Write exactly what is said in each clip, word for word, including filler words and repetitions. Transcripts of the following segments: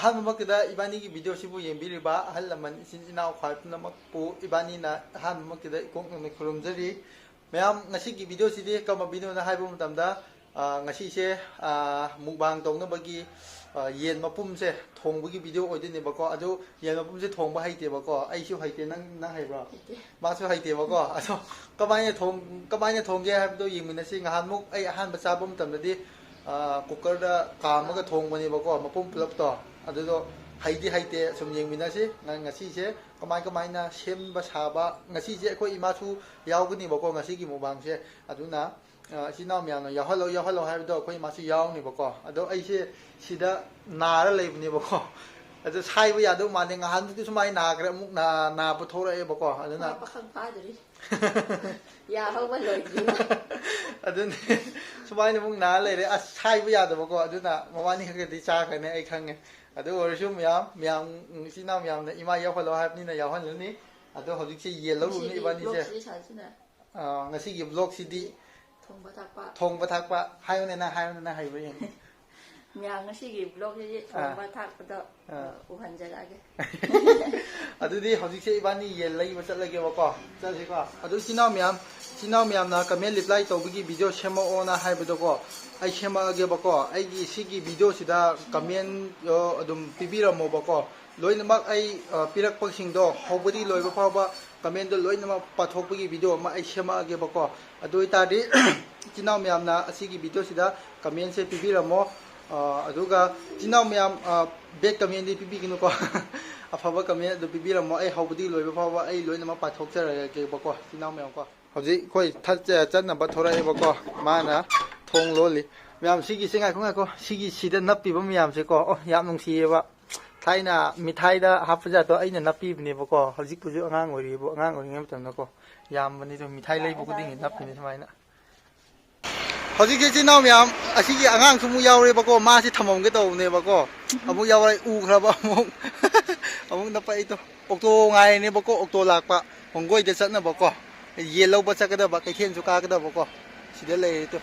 ꯑꯍꯥꯟꯕꯃꯛꯇꯗ ꯏꯕꯥꯅꯤꯒꯤ ꯚꯤꯗꯤꯑꯣꯁꯤꯕꯨ ꯌꯦꯡꯕꯤꯔꯤꯕ ꯑꯍꯜ ꯂꯃꯟ, ꯏꯆꯤꯟ ꯏꯅꯥꯎ ꯈ꯭ꯋꯥꯏ ꯄꯨꯝꯅꯃꯛꯄꯨ ꯏꯕꯥꯅꯤꯅ ꯑꯍꯥꯟꯕꯃꯛꯇꯗ ꯏꯀꯣꯛ ꯅꯧꯅ ꯈꯨꯔꯨꯝꯖꯔꯤ꯫ ꯃꯌꯥꯝ, ꯉꯁꯤꯒꯤ ꯚꯤꯗꯤꯑꯣꯁꯤꯗꯤ ꯀꯔꯝꯕ ꯚꯤꯗꯤꯑꯣꯅ ꯍꯥꯏꯕ ꯃꯇꯝꯗ, ꯑ, ꯉꯁꯤꯁꯦ, ꯑ, ꯃꯨꯛꯕꯥꯡ ꯇꯧꯅꯕꯒꯤ, ꯑ, ꯌꯦꯟ ꯃꯄꯨꯝꯁꯦ ꯊꯣꯡꯕꯒꯤ ꯚꯤꯗꯤꯑꯣ ꯑꯣꯏꯗꯣꯏꯅꯦꯕꯀꯣ꯫ ꯑꯗꯨ ꯌꯦꯟ ꯃꯄꯨꯝꯁꯦ ꯊꯣꯡꯕ ꯍꯩꯇꯦꯕꯀꯣ, ꯑꯩꯁꯨ ꯍꯩꯇꯦ꯫ ꯅꯪ, ꯅꯪ ꯍꯩꯕ꯭ꯔꯣ? ꯍꯩꯇꯦ꯫ ꯃꯥꯁꯨ ꯍꯩꯇꯦꯕꯀꯣ꯫ ꯑꯗꯣ ꯀꯃꯥꯏꯅ ꯊꯣꯡ-, ꯀꯃꯥꯏꯅ ꯊꯣꯡꯒꯦ ꯍꯥꯏꯕꯗꯣ ꯌꯦꯡꯃꯤꯟꯅꯁꯤ꯫ ꯉꯍꯥꯟꯃꯨꯛ ꯑꯩ ꯑꯍꯥꯟꯕ ꯆꯥꯕ ꯃꯇꯝꯗꯗꯤ, ꯑ, ꯀꯨꯀꯔꯗ ꯀꯥꯝꯃꯒ ꯊꯣꯡꯕꯅꯦꯕꯀꯣ, ꯃꯄꯨꯝ ꯄꯨꯂꯞꯇꯣ꯫ ꯑꯗꯨꯗꯣ ꯍꯩꯗꯤ ꯍꯩꯇꯦ꯫ ꯁꯨꯝ ꯌꯦꯡꯃꯤꯟꯅꯁꯤ꯫ ꯉ-, ꯉꯁꯤꯁꯦ ꯀꯃꯥꯏ ꯀꯃꯥꯏꯅ ꯁꯦꯝꯕ ꯁꯥꯕ꯫ ꯉꯁꯤꯁꯦ ꯑꯩꯈꯣꯏ ꯏꯃꯥꯁꯨ ꯌꯥꯎꯒꯅꯤꯕꯀꯣ ꯉꯁꯤꯒꯤ ꯃꯨꯛꯕꯥꯡꯁꯦ꯫ ꯑꯗꯨꯅ, ꯑ, ꯏꯆꯤꯟ ꯏꯅꯥꯎ ꯃꯌꯥꯝꯅ "ꯌꯥꯎꯍꯜꯂꯣ, ꯌꯥꯎꯍꯜꯂꯣ" ꯍꯥꯏꯕꯗꯣ ꯑꯩꯈꯣꯏ ꯏꯃꯥꯁꯨ ꯌꯥꯎꯅꯦꯕꯀꯣ꯫ ꯑꯗꯣ ꯑꯩꯁꯦ ꯁꯤꯗ ꯅꯥꯔ ꯂꯩꯕꯅꯦꯕꯀꯣ꯫ ꯑꯗꯣ ꯁꯥꯏꯕ ꯌꯥꯗꯧ ꯃꯥꯟꯗꯦ꯫ ꯉꯍꯥꯟꯃꯨꯛꯇꯤ ꯁꯨꯃꯥꯏꯅ ꯅꯥꯈ꯭ꯔꯦ, ꯑꯃꯨꯛ ꯅꯥ-, ꯅꯥꯕ ꯊꯣꯛꯂꯛꯑꯦꯕꯀꯣ꯫ ꯑꯗꯨꯅ ꯃꯥ ꯄꯥꯈꯪ ꯐꯥꯗ꯭ꯔꯤ꯫ ꯌꯥ ꯍꯧꯕ ꯂꯣꯏꯗ꯭ꯔꯤꯕ꯫ ꯑꯗꯨꯅꯤ, ꯁꯨꯃꯥꯏꯅ ꯑꯃꯨꯛ ꯅꯥꯔ ꯂꯩꯔꯦ꯫ ꯑꯁ, ꯁꯥꯏꯕ ꯌꯥꯗꯕꯀꯣ꯫ ꯑꯗꯨꯅ ꯃꯕꯥꯅꯤ ꯈꯛꯇꯗꯤ ꯆꯥꯈ꯭ꯔꯅꯤ, ꯑꯩ ꯈꯪꯉꯦ꯫ ꯑꯗꯨ ꯑꯣꯏꯔꯁꯨ ꯃꯌꯥꯝ, ꯃꯌꯥꯝ, ꯏꯆꯤꯟ ꯏꯅꯥꯎ ꯃꯌꯥꯝꯅ ꯏꯃꯥ ꯌꯥꯎꯍꯜꯂꯣ ꯍꯥꯏꯕꯅꯤꯅ ꯌꯥꯎꯍꯜꯂꯅꯤ꯫ ꯑꯗꯣ ꯍꯧꯖꯤꯛꯁꯦ ꯌꯦꯜ ꯂꯧꯔꯨꯕꯅꯤ ꯉꯁꯤꯒꯤ ꯏꯕꯥꯅꯤꯁꯦ꯫ Vlogꯁꯤ ꯁꯥꯁꯤꯅ꯫ ꯑ, ꯉꯁꯤꯒꯤ vlogꯁꯤꯗꯤ ꯊꯣꯡꯕ ꯊꯥꯛꯄ꯫ ꯊꯣꯡꯕ ꯊꯥꯛꯄ꯫ ꯍꯥꯏꯌꯨꯅꯦ ꯅꯪ, ꯍꯥꯏꯌꯨꯅꯦ ꯅꯪ ꯍꯩꯕ꯭ꯔꯥ ꯌꯦꯡꯒꯦ꯫ ꯃꯌꯥꯝ, ꯉꯁꯤꯒꯤ vlogꯁꯤꯗꯤ ꯑꯥ꯫ ꯊꯣꯡꯕ ꯊꯥꯛꯄꯗꯣ, ꯑꯥ꯫ ꯑ, ꯎꯍꯟꯖꯔꯛꯑꯒꯦ꯫ ꯑꯗꯨꯗꯤ ꯍꯧꯖꯤꯛꯁꯦ ꯏꯕꯥꯅꯤ ꯌꯦꯟ ꯂꯩꯕ ꯆꯠꯂꯒꯦꯕꯀꯣ꯫ ꯆꯠꯂꯁꯤꯀꯣ꯫ ꯑꯗꯨ ꯏꯆꯤꯟ ꯏꯅꯥꯎ ꯃꯌꯥꯝ, ꯏꯆꯤꯟ ꯏꯅꯥꯎ ꯃꯌꯥꯝꯅ comment reply ꯇꯧꯕꯒꯤ ꯚꯤꯗꯤꯑꯣ ꯁꯦꯝꯃꯛꯑꯣꯅ ꯍꯥꯏꯕꯗꯣꯀꯣ, ꯑꯩ ꯁꯦꯝꯃꯛꯑꯒꯦꯕꯀꯣ꯫ ꯑꯩꯒꯤ ꯁꯤꯒꯤ ꯚꯤꯗꯤꯑꯣꯁꯤꯗ comment, ꯑ, ꯑꯗꯨꯝ ꯄꯤꯕꯤꯔꯝꯃꯣꯕꯀꯣ꯫ ꯂꯣꯏꯅꯃꯛ ꯑꯩ, ꯑ, ꯄꯤꯔꯛꯄꯁꯤꯡꯗꯣ ꯍꯧꯕꯗꯒꯤ ꯂꯣꯏꯕ ꯐꯥꯎꯕ commentꯗꯣ ꯂꯣꯏꯅꯃꯛ ꯄꯥꯊꯣꯛꯄꯒꯤ ꯚꯤꯗꯤꯑꯣ ꯑꯃ ꯑꯩ ꯁꯦꯝꯃꯛꯑꯒꯦꯕꯀꯣ꯫ ꯑꯗꯨ ꯑꯣꯏꯇꯥꯔꯗꯤ ꯏꯆꯤꯟ ꯏꯅꯥꯎ ꯃꯌꯥꯝꯅ ꯑꯁꯤꯒꯤ ꯚꯤꯗꯤꯑꯣꯁꯤꯗ commentꯁꯦ ꯄꯤꯕꯤꯔꯝꯃꯣ꯫ ꯑ, ꯑꯗꯨꯒ ꯏꯆꯤꯟ ꯏꯅꯥꯎ ꯃꯌꯥꯝ, ꯑ, bad commentꯗꯤ ꯄꯤꯕꯤꯒꯅꯨꯀꯣ꯫ ꯑꯐꯕ comment ꯑꯗꯨ ꯄꯤꯕꯤꯔꯝꯃꯣ꯫ ꯑꯩ ꯍꯧꯕꯗꯒꯤ ꯂꯣꯏꯕ ꯐꯥꯎꯕ ꯑꯩ ꯂꯣꯏꯅꯃꯛ ꯄꯥꯊꯣꯛꯆꯔꯒꯦꯕꯀꯣ, ꯏꯆꯤꯟ ꯏꯅꯥꯎ ꯃꯌꯥꯝꯀꯣ꯫ ꯍꯧꯖꯤꯛ ꯑꯩꯈꯣꯏ ꯊꯠ-, ꯆꯠꯅꯕ ꯊꯣꯔꯛꯑꯦꯕꯀꯣ꯫ ꯃꯥꯅ ꯊꯣꯡ ꯂꯣꯜꯂꯤ꯫ ꯃꯌꯥꯝ, ꯁꯤꯒꯤꯁꯦ ꯉꯥꯏꯈꯣ, ꯉꯥꯏꯈꯣ꯫ ꯁꯤꯒꯤ ꯁꯤꯗ ꯅꯞꯄꯤꯕ ꯃꯌꯥꯝꯁꯦꯀꯣ꯫ ꯑꯣ, ꯌꯥꯝ ꯅꯨꯡꯁꯤꯌꯦꯕ꯫ ꯊꯥꯏꯅ ꯃꯤꯊꯥꯏꯗ ꯍꯥꯞꯄ ꯖꯥꯠꯇꯣ ꯑꯩꯅ ꯅꯞꯄꯤꯕꯅꯦꯕꯀꯣ꯫ ꯍꯧꯖꯤꯛꯄꯨꯁꯨ ꯑꯉꯥꯡ ꯑꯣꯏꯔꯤꯕ, ꯑꯉꯥꯡ ꯑꯣꯏꯔꯤꯉꯩ ꯃꯇꯝꯗꯀꯣ꯫ ꯌꯥꯝꯕꯅꯤꯗꯣ, ꯃꯤꯊꯥꯏ ꯂꯩꯕ ꯈꯨꯗꯤꯡꯒꯤ ꯅꯞꯄꯤꯅꯦ ꯁꯨꯃꯥꯏꯅ꯫ ꯍꯧꯖꯤꯛꯁꯦ ꯏꯆꯤꯟ ꯏꯅꯥꯎ ꯃꯌꯥꯝ, ꯑꯁꯤꯒꯤ ꯑꯉꯥꯡꯁꯨ ꯑꯃꯨꯛ ꯌꯥꯎꯔꯦꯕꯀꯣ꯫ ꯃꯥꯁꯤ ꯊꯝꯃꯝꯒꯦ ꯇꯧꯕꯅꯦꯕꯀꯣ꯫ ꯑꯃꯨꯛ ꯌꯥꯎꯔꯦ, ꯎꯈ꯭ꯔꯕ ꯑꯃꯨꯛ꯫ ꯑꯃꯨꯛ ꯅꯞꯄꯛꯏꯗꯣ꯫ ꯑꯣꯛꯇꯣ ꯉꯥꯏꯔꯤꯅꯦꯕꯀꯣ, ꯑꯣꯛꯇꯣ ꯂꯥꯛꯄ꯫ ꯋꯥꯡꯒꯣꯏꯗ ꯆꯠꯅꯕꯀꯣ꯫ ꯌꯦꯟ ꯂꯧꯕ ꯆꯠꯀꯗꯕ, ꯀꯩꯊꯦꯜꯁꯨ ꯀꯥꯒꯗꯕꯀꯣ꯫ ꯁꯤꯗ ꯂꯩꯔꯦ ꯇꯨ꯫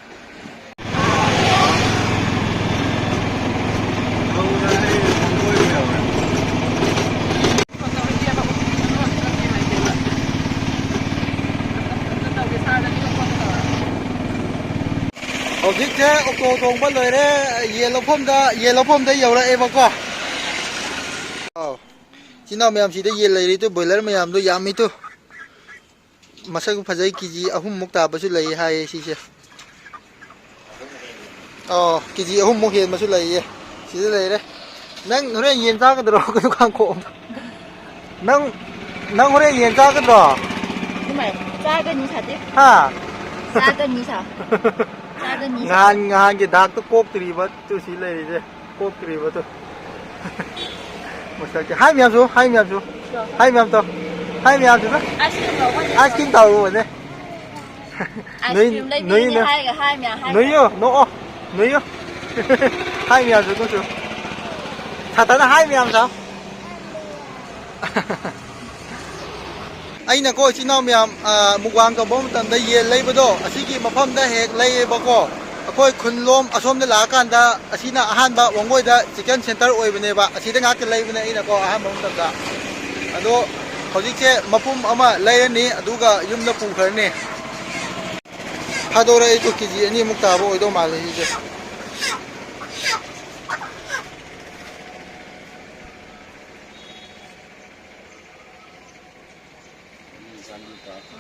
ꯁꯦ, ꯑꯣꯇꯣ ꯇꯣꯡꯕ ꯂꯣꯏꯔꯦ꯫ ꯌꯦꯟ ꯂꯧꯐꯝꯗ, ꯌꯦꯟ ꯂꯧꯐꯝꯗ ꯌꯧꯔꯛꯑꯦꯕꯀꯣ꯫ ꯑꯥꯎ꯫ ꯏꯆꯤꯟ ꯏꯅꯥꯎ ꯃꯌꯥꯝꯁꯤꯗ ꯌꯦꯟ ꯂꯩꯔꯤꯗꯨ, ꯕꯣꯏꯂꯔ ꯃꯌꯥꯝꯗꯣ ꯌꯥꯝꯃꯤꯗꯨ꯫ ꯃꯁꯛ ꯐꯖꯩ, ꯀꯦ ꯖꯤ ꯑꯍꯨꯝꯃꯨꯛ ꯇꯥꯕꯁꯨ ꯂꯩ ꯍꯥꯏꯌꯦ ꯁꯤꯁꯦ꯫ ꯑꯣ, ꯀꯦ ꯖꯤ ꯑꯍꯨꯝꯃꯨꯛ ꯍꯦꯟꯕꯁꯨ ꯂꯩꯌꯦ꯫ ꯁꯤꯗ ꯂꯩꯔꯦ꯫ ꯅꯪ ꯍꯣꯔꯦꯟ ꯌꯦꯟ ꯆꯥꯒꯗ꯭ꯔꯣ? ꯀꯩꯅꯣ ꯀꯥꯡꯈꯣꯛ꯫ ꯅꯪ, ꯅꯪ ꯍꯣꯔꯦꯟ ꯌꯦꯟ ꯆꯥꯒꯗ꯭ꯔꯣ? ꯏꯃꯥꯏ, ꯆꯥꯒꯅꯤ ꯁꯥꯗꯦ꯫ ꯍꯥ? ꯆꯥꯒꯅꯤ ꯁꯥ꯫ ꯆꯥꯒꯅꯤ ꯁꯥ꯫ ꯅꯍꯥꯟ, ꯅꯍꯥꯟꯒꯤ ꯗꯥꯛꯇꯣ ꯀꯣꯛꯇ꯭ꯔꯤꯕ ꯇꯨ ꯁꯤ ꯂꯩꯔꯤꯁꯦ꯫ ꯀꯣꯛꯇ꯭ꯔꯤꯕ ꯇꯨ꯫ ꯃꯁꯛꯁꯦ꯫ ꯍꯥꯏ ꯃꯌꯥꯝꯁꯨ, ꯍꯥꯏ ꯃꯌꯥꯝꯁꯨ꯫ ꯍꯥꯏ ꯃꯌꯥꯝ ꯇꯧ꯫ ꯍꯥꯏ ꯃꯌꯥꯝꯁꯨ꯫ ꯑꯥꯏꯁ ꯀ꯭ꯔꯤꯝ ꯂꯧꯕꯅꯦ꯫ ꯑꯥꯏꯁ ꯀ꯭ꯔꯤꯝ ꯇꯧꯔꯨꯕꯅꯦ꯫ ꯑꯥꯏꯁ ꯅꯣꯏ, ꯀ꯭ꯔꯤꯝ ꯂꯩꯕꯤꯒꯅꯤ ꯅꯣꯏꯅ ꯍꯥꯏꯒ ꯍꯥꯏ ꯃꯌꯥꯝ ꯍꯥꯏ ꯅꯣꯏꯌꯣ, ꯃꯌꯥꯝ꯫ ꯅꯣꯛꯑꯣ, ꯅꯣꯏꯌꯣ꯫ ꯍꯥꯏ ꯃꯌꯥꯝꯁꯨ ꯅꯣꯛꯁꯨ꯫ ꯁꯥꯇꯅ ꯍꯥꯏ ꯃꯌꯥꯝ ꯁꯥꯎ꯫ ꯑꯩꯅꯀꯣ, ꯏꯆꯤꯟ ꯏꯅꯥꯎ ꯃꯌꯥꯝ, ꯑ, ꯃꯨꯛꯕꯥꯡ ꯇꯧꯕ ꯃꯇꯝꯗ ꯌꯦꯟ ꯂꯩꯕꯗꯣ, ꯑꯁꯤꯒꯤ ꯃꯐꯝꯗ ꯍꯦꯛ ꯂꯩꯌꯦꯕꯀꯣ꯫ ꯑꯩꯈꯣꯏ ꯈꯨꯟꯂꯣꯝ ꯑꯁꯣꯝꯗ ꯂꯥꯛꯑꯀꯥꯟꯗ ꯑꯁꯤꯅ ꯑꯍꯥꯟꯕ ꯋꯥꯡꯒꯣꯏꯗ ꯆꯤꯀꯟ ꯁꯦꯟꯇꯔ ꯑꯣꯏꯕꯅꯦꯕ꯫ ꯑꯁꯤꯗ ꯉꯥꯛꯇ ꯂꯩꯕꯅꯦ ꯑꯩꯅꯀꯣ, ꯑꯍꯥꯟꯕ ꯃꯇꯝꯗ꯫ ꯑꯗꯣ ꯍꯧꯖꯤꯛꯁꯦ ꯃꯄꯨꯝ ꯑꯃ ꯂꯩꯔꯅꯤ, ꯑꯗꯨꯒ ꯌꯨꯝꯗ ꯄꯨꯈ꯭ꯔꯅꯤ꯫ ꯊꯥꯗꯣꯔꯛꯏꯗꯣ ꯀꯦ ꯖꯤ ꯑꯅꯤꯃꯨꯛ ꯇꯥꯕ ꯑꯣꯏꯗꯧ ꯃꯥꯜꯂꯦ ꯁꯤꯁꯦ꯫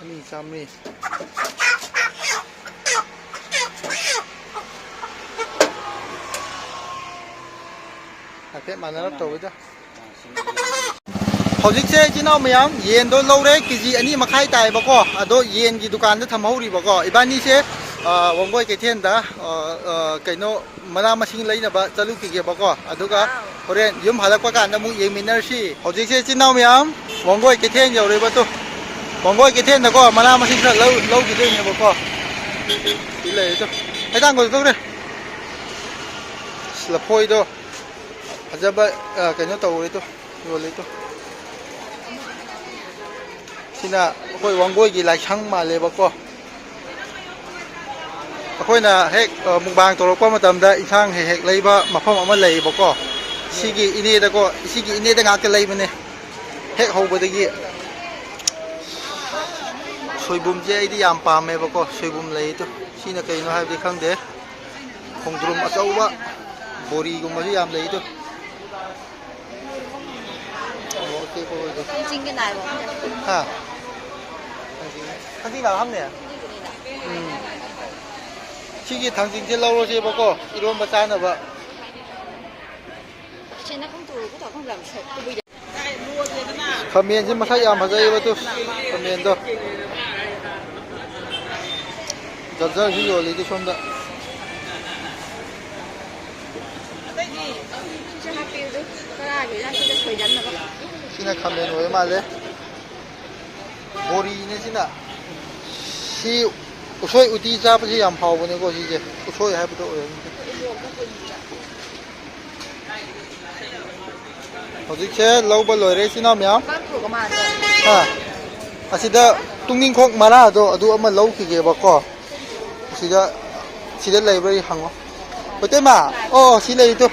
ꯑꯅꯤ ꯆꯥꯝꯃꯔꯤ꯫ ꯍꯥꯏꯐꯦꯠ ꯃꯥꯟꯅꯔꯞ ꯇꯧꯋꯤꯗ꯫ ꯍꯧꯖꯤꯛꯁꯦ ꯏꯆꯤꯟ ꯏꯅꯥꯎ ꯃꯌꯥꯝ ꯌꯦꯟꯗꯣ ꯂꯧꯔꯦ, ꯀꯦ ꯖꯤ ꯑꯅꯤ ꯃꯈꯥꯏ ꯇꯥꯏꯕꯀꯣ꯫ ꯑꯗꯣ ꯌꯦꯟꯒꯤ ꯗꯨꯀꯥꯟꯗ ꯊꯝꯍꯧꯔꯤꯕꯀꯣ꯫ ꯏꯕꯥꯅꯤꯁꯦ, ꯑ, ꯋꯥꯡꯒꯣꯏ ꯀꯩꯊꯦꯜꯗ, ꯑ, ꯑ, ꯀꯩꯅꯣ, ꯃꯅꯥ ꯃꯁꯤꯡ ꯂꯩꯅꯕ ꯆꯠꯂꯨꯈꯤꯒꯦꯕꯀꯣ꯫ ꯑꯗꯨꯒ ꯍꯣꯔꯦꯟ ꯌꯨꯝ ꯍꯜꯂꯛꯄ ꯀꯥꯟꯗ ꯑꯃꯨꯛ ꯌꯦꯡꯃꯤꯟꯅꯔꯁꯤ꯫ ꯍꯧꯖꯤꯛꯁꯦ ꯏꯆꯤꯟ ꯏꯅꯥꯎ ꯃꯌꯥꯝ ꯋꯥꯡꯒꯣꯏ ꯀꯩꯊꯦꯜ ꯌꯧꯔꯦꯕ ꯇꯨ꯫ ꯋꯥꯡꯒꯣꯏ ꯀꯩꯊꯦꯜꯗꯀꯣ ꯃꯅꯥ ꯃꯁꯤꯡ ꯈꯔ ꯂꯧ-, ꯂꯧꯈꯤꯗꯣꯏꯅꯦꯕꯀꯣ꯫ ꯁꯤ ꯂꯩꯔꯦ ꯇꯨ꯫ ꯍꯩꯊꯥꯡꯒꯣꯜ ꯇꯧꯔꯦ꯫ ꯑꯁ, ꯂꯐꯣꯏꯗꯣ ꯐꯖꯕ, ꯑ, ꯀꯩꯅꯣ ꯇꯧꯔꯦ ꯇꯨ꯫ ꯌꯣꯜꯂꯦ ꯇꯨ꯫ ꯁꯤꯅ ꯑꯩꯈꯣꯏ ꯋꯥꯡꯒꯣꯏꯒꯤ ꯂꯥꯏꯁꯪ ꯃꯥꯜꯂꯦꯕꯀꯣ꯫ ꯑꯩꯈꯣꯏꯅ ꯍꯦꯛ, ꯑ, ꯃꯨꯛꯕꯥꯡ ꯇꯧꯔꯛꯄ ꯃꯇꯝꯗ ꯏꯟꯁꯥꯡ ꯍꯦꯛ ꯍꯦꯛ ꯂꯩꯕ ꯃꯐꯝ ꯑꯃ ꯂꯩꯌꯦꯕꯀꯣ꯫ ꯁꯤꯒꯤ ꯏꯅꯦꯗꯀꯣ, ꯁꯤꯒꯤ ꯏꯅꯦꯗ ꯉꯥꯛꯇ ꯂꯩꯕꯅꯦ꯫ ꯍꯦꯛ ꯍꯧꯕꯗꯒꯤ꯫ ꯁꯣꯏꯕꯨꯝꯁꯦ ꯑꯩꯗꯤ ꯌꯥꯝ ꯄꯥꯝꯃꯦꯕꯀꯣ꯫ ꯁꯣꯏꯕꯨꯝ ꯂꯩ ꯇꯨ꯫ ꯁꯤꯅ ꯀꯩꯅꯣ ꯍꯥꯏꯕꯗꯤ ꯈꯪꯗꯦ꯫ ꯈꯣꯡꯗ꯭ꯔꯨꯝ ꯑꯆꯧꯕ, ꯕꯣꯔꯤꯒꯨꯝꯕꯁꯨ ꯌꯥꯝ ꯂꯩ ꯑꯗꯨ꯫ ꯃꯣꯔꯣꯛ ꯑꯇꯦꯛꯄ ꯑꯣꯏꯗꯣ꯫ ꯊꯥꯡꯖꯤꯡꯒꯤ ꯅꯥꯏꯔꯣ? ꯍꯥ? ꯊꯥꯡꯖꯤꯡ, ꯊꯥꯡꯖꯤꯡ ꯂꯥꯛꯑꯝꯅꯦ? ꯎꯝ꯫ ꯁꯤꯒꯤ ꯊꯥꯡꯖꯤꯡꯁꯦ ꯂꯧꯔꯁꯦꯕꯀꯣ, ꯏꯔꯣꯝꯕ ꯆꯥꯅꯕ꯫ ꯈꯥꯃꯦꯟꯁꯤ ꯃꯁꯛ ꯌꯥꯝ ꯐꯖꯩꯌꯦꯕ ꯇꯨ, ꯈꯥꯃꯦꯟꯗꯣ꯫ ꯒꯖꯔꯁꯨ ꯌꯣꯜꯂꯤꯗꯤ ꯁꯣꯝꯗ꯫ ꯁꯤꯅ ꯈꯥꯃꯦꯟ ꯑꯣꯏꯕ ꯃꯥꯜꯂꯦ꯫ ꯕꯣꯔꯤꯅꯦ ꯁꯤꯅ꯫ ꯁꯤ ꯎꯁꯣꯏ ꯎꯇꯤ ꯆꯥꯕꯁꯤ ꯌꯥꯝ ꯍꯥꯎꯕꯅꯦꯀꯣ ꯁꯤꯁꯦ꯫ ꯎꯁꯣꯏ ꯍꯥꯏꯕꯗꯣ ꯑꯣꯏꯔꯝꯅꯤ꯫ ꯍꯧꯖꯤꯛꯁꯦ ꯂꯧꯕ ꯂꯣꯏꯔꯦ ꯏꯆꯤꯟ ꯏꯅꯥꯎ ꯃꯌꯥꯝ꯫ ꯍꯥ? ꯑꯁꯤꯗ ꯇꯨꯡꯅꯤꯡꯈꯣꯛ ꯃꯔꯥꯗꯣ ꯑꯗꯨ ꯑꯃ ꯂꯧꯈꯤꯒꯦꯕꯀꯣ꯫ ꯁꯤꯗ, ꯁꯤꯗ ꯂꯩꯕ꯭ꯔꯥ ꯍꯪꯉꯣ꯫ ꯍꯣꯇꯦꯜꯃ? ꯑꯣ, ꯁꯤ ꯂꯩꯔꯤꯗꯣ꯫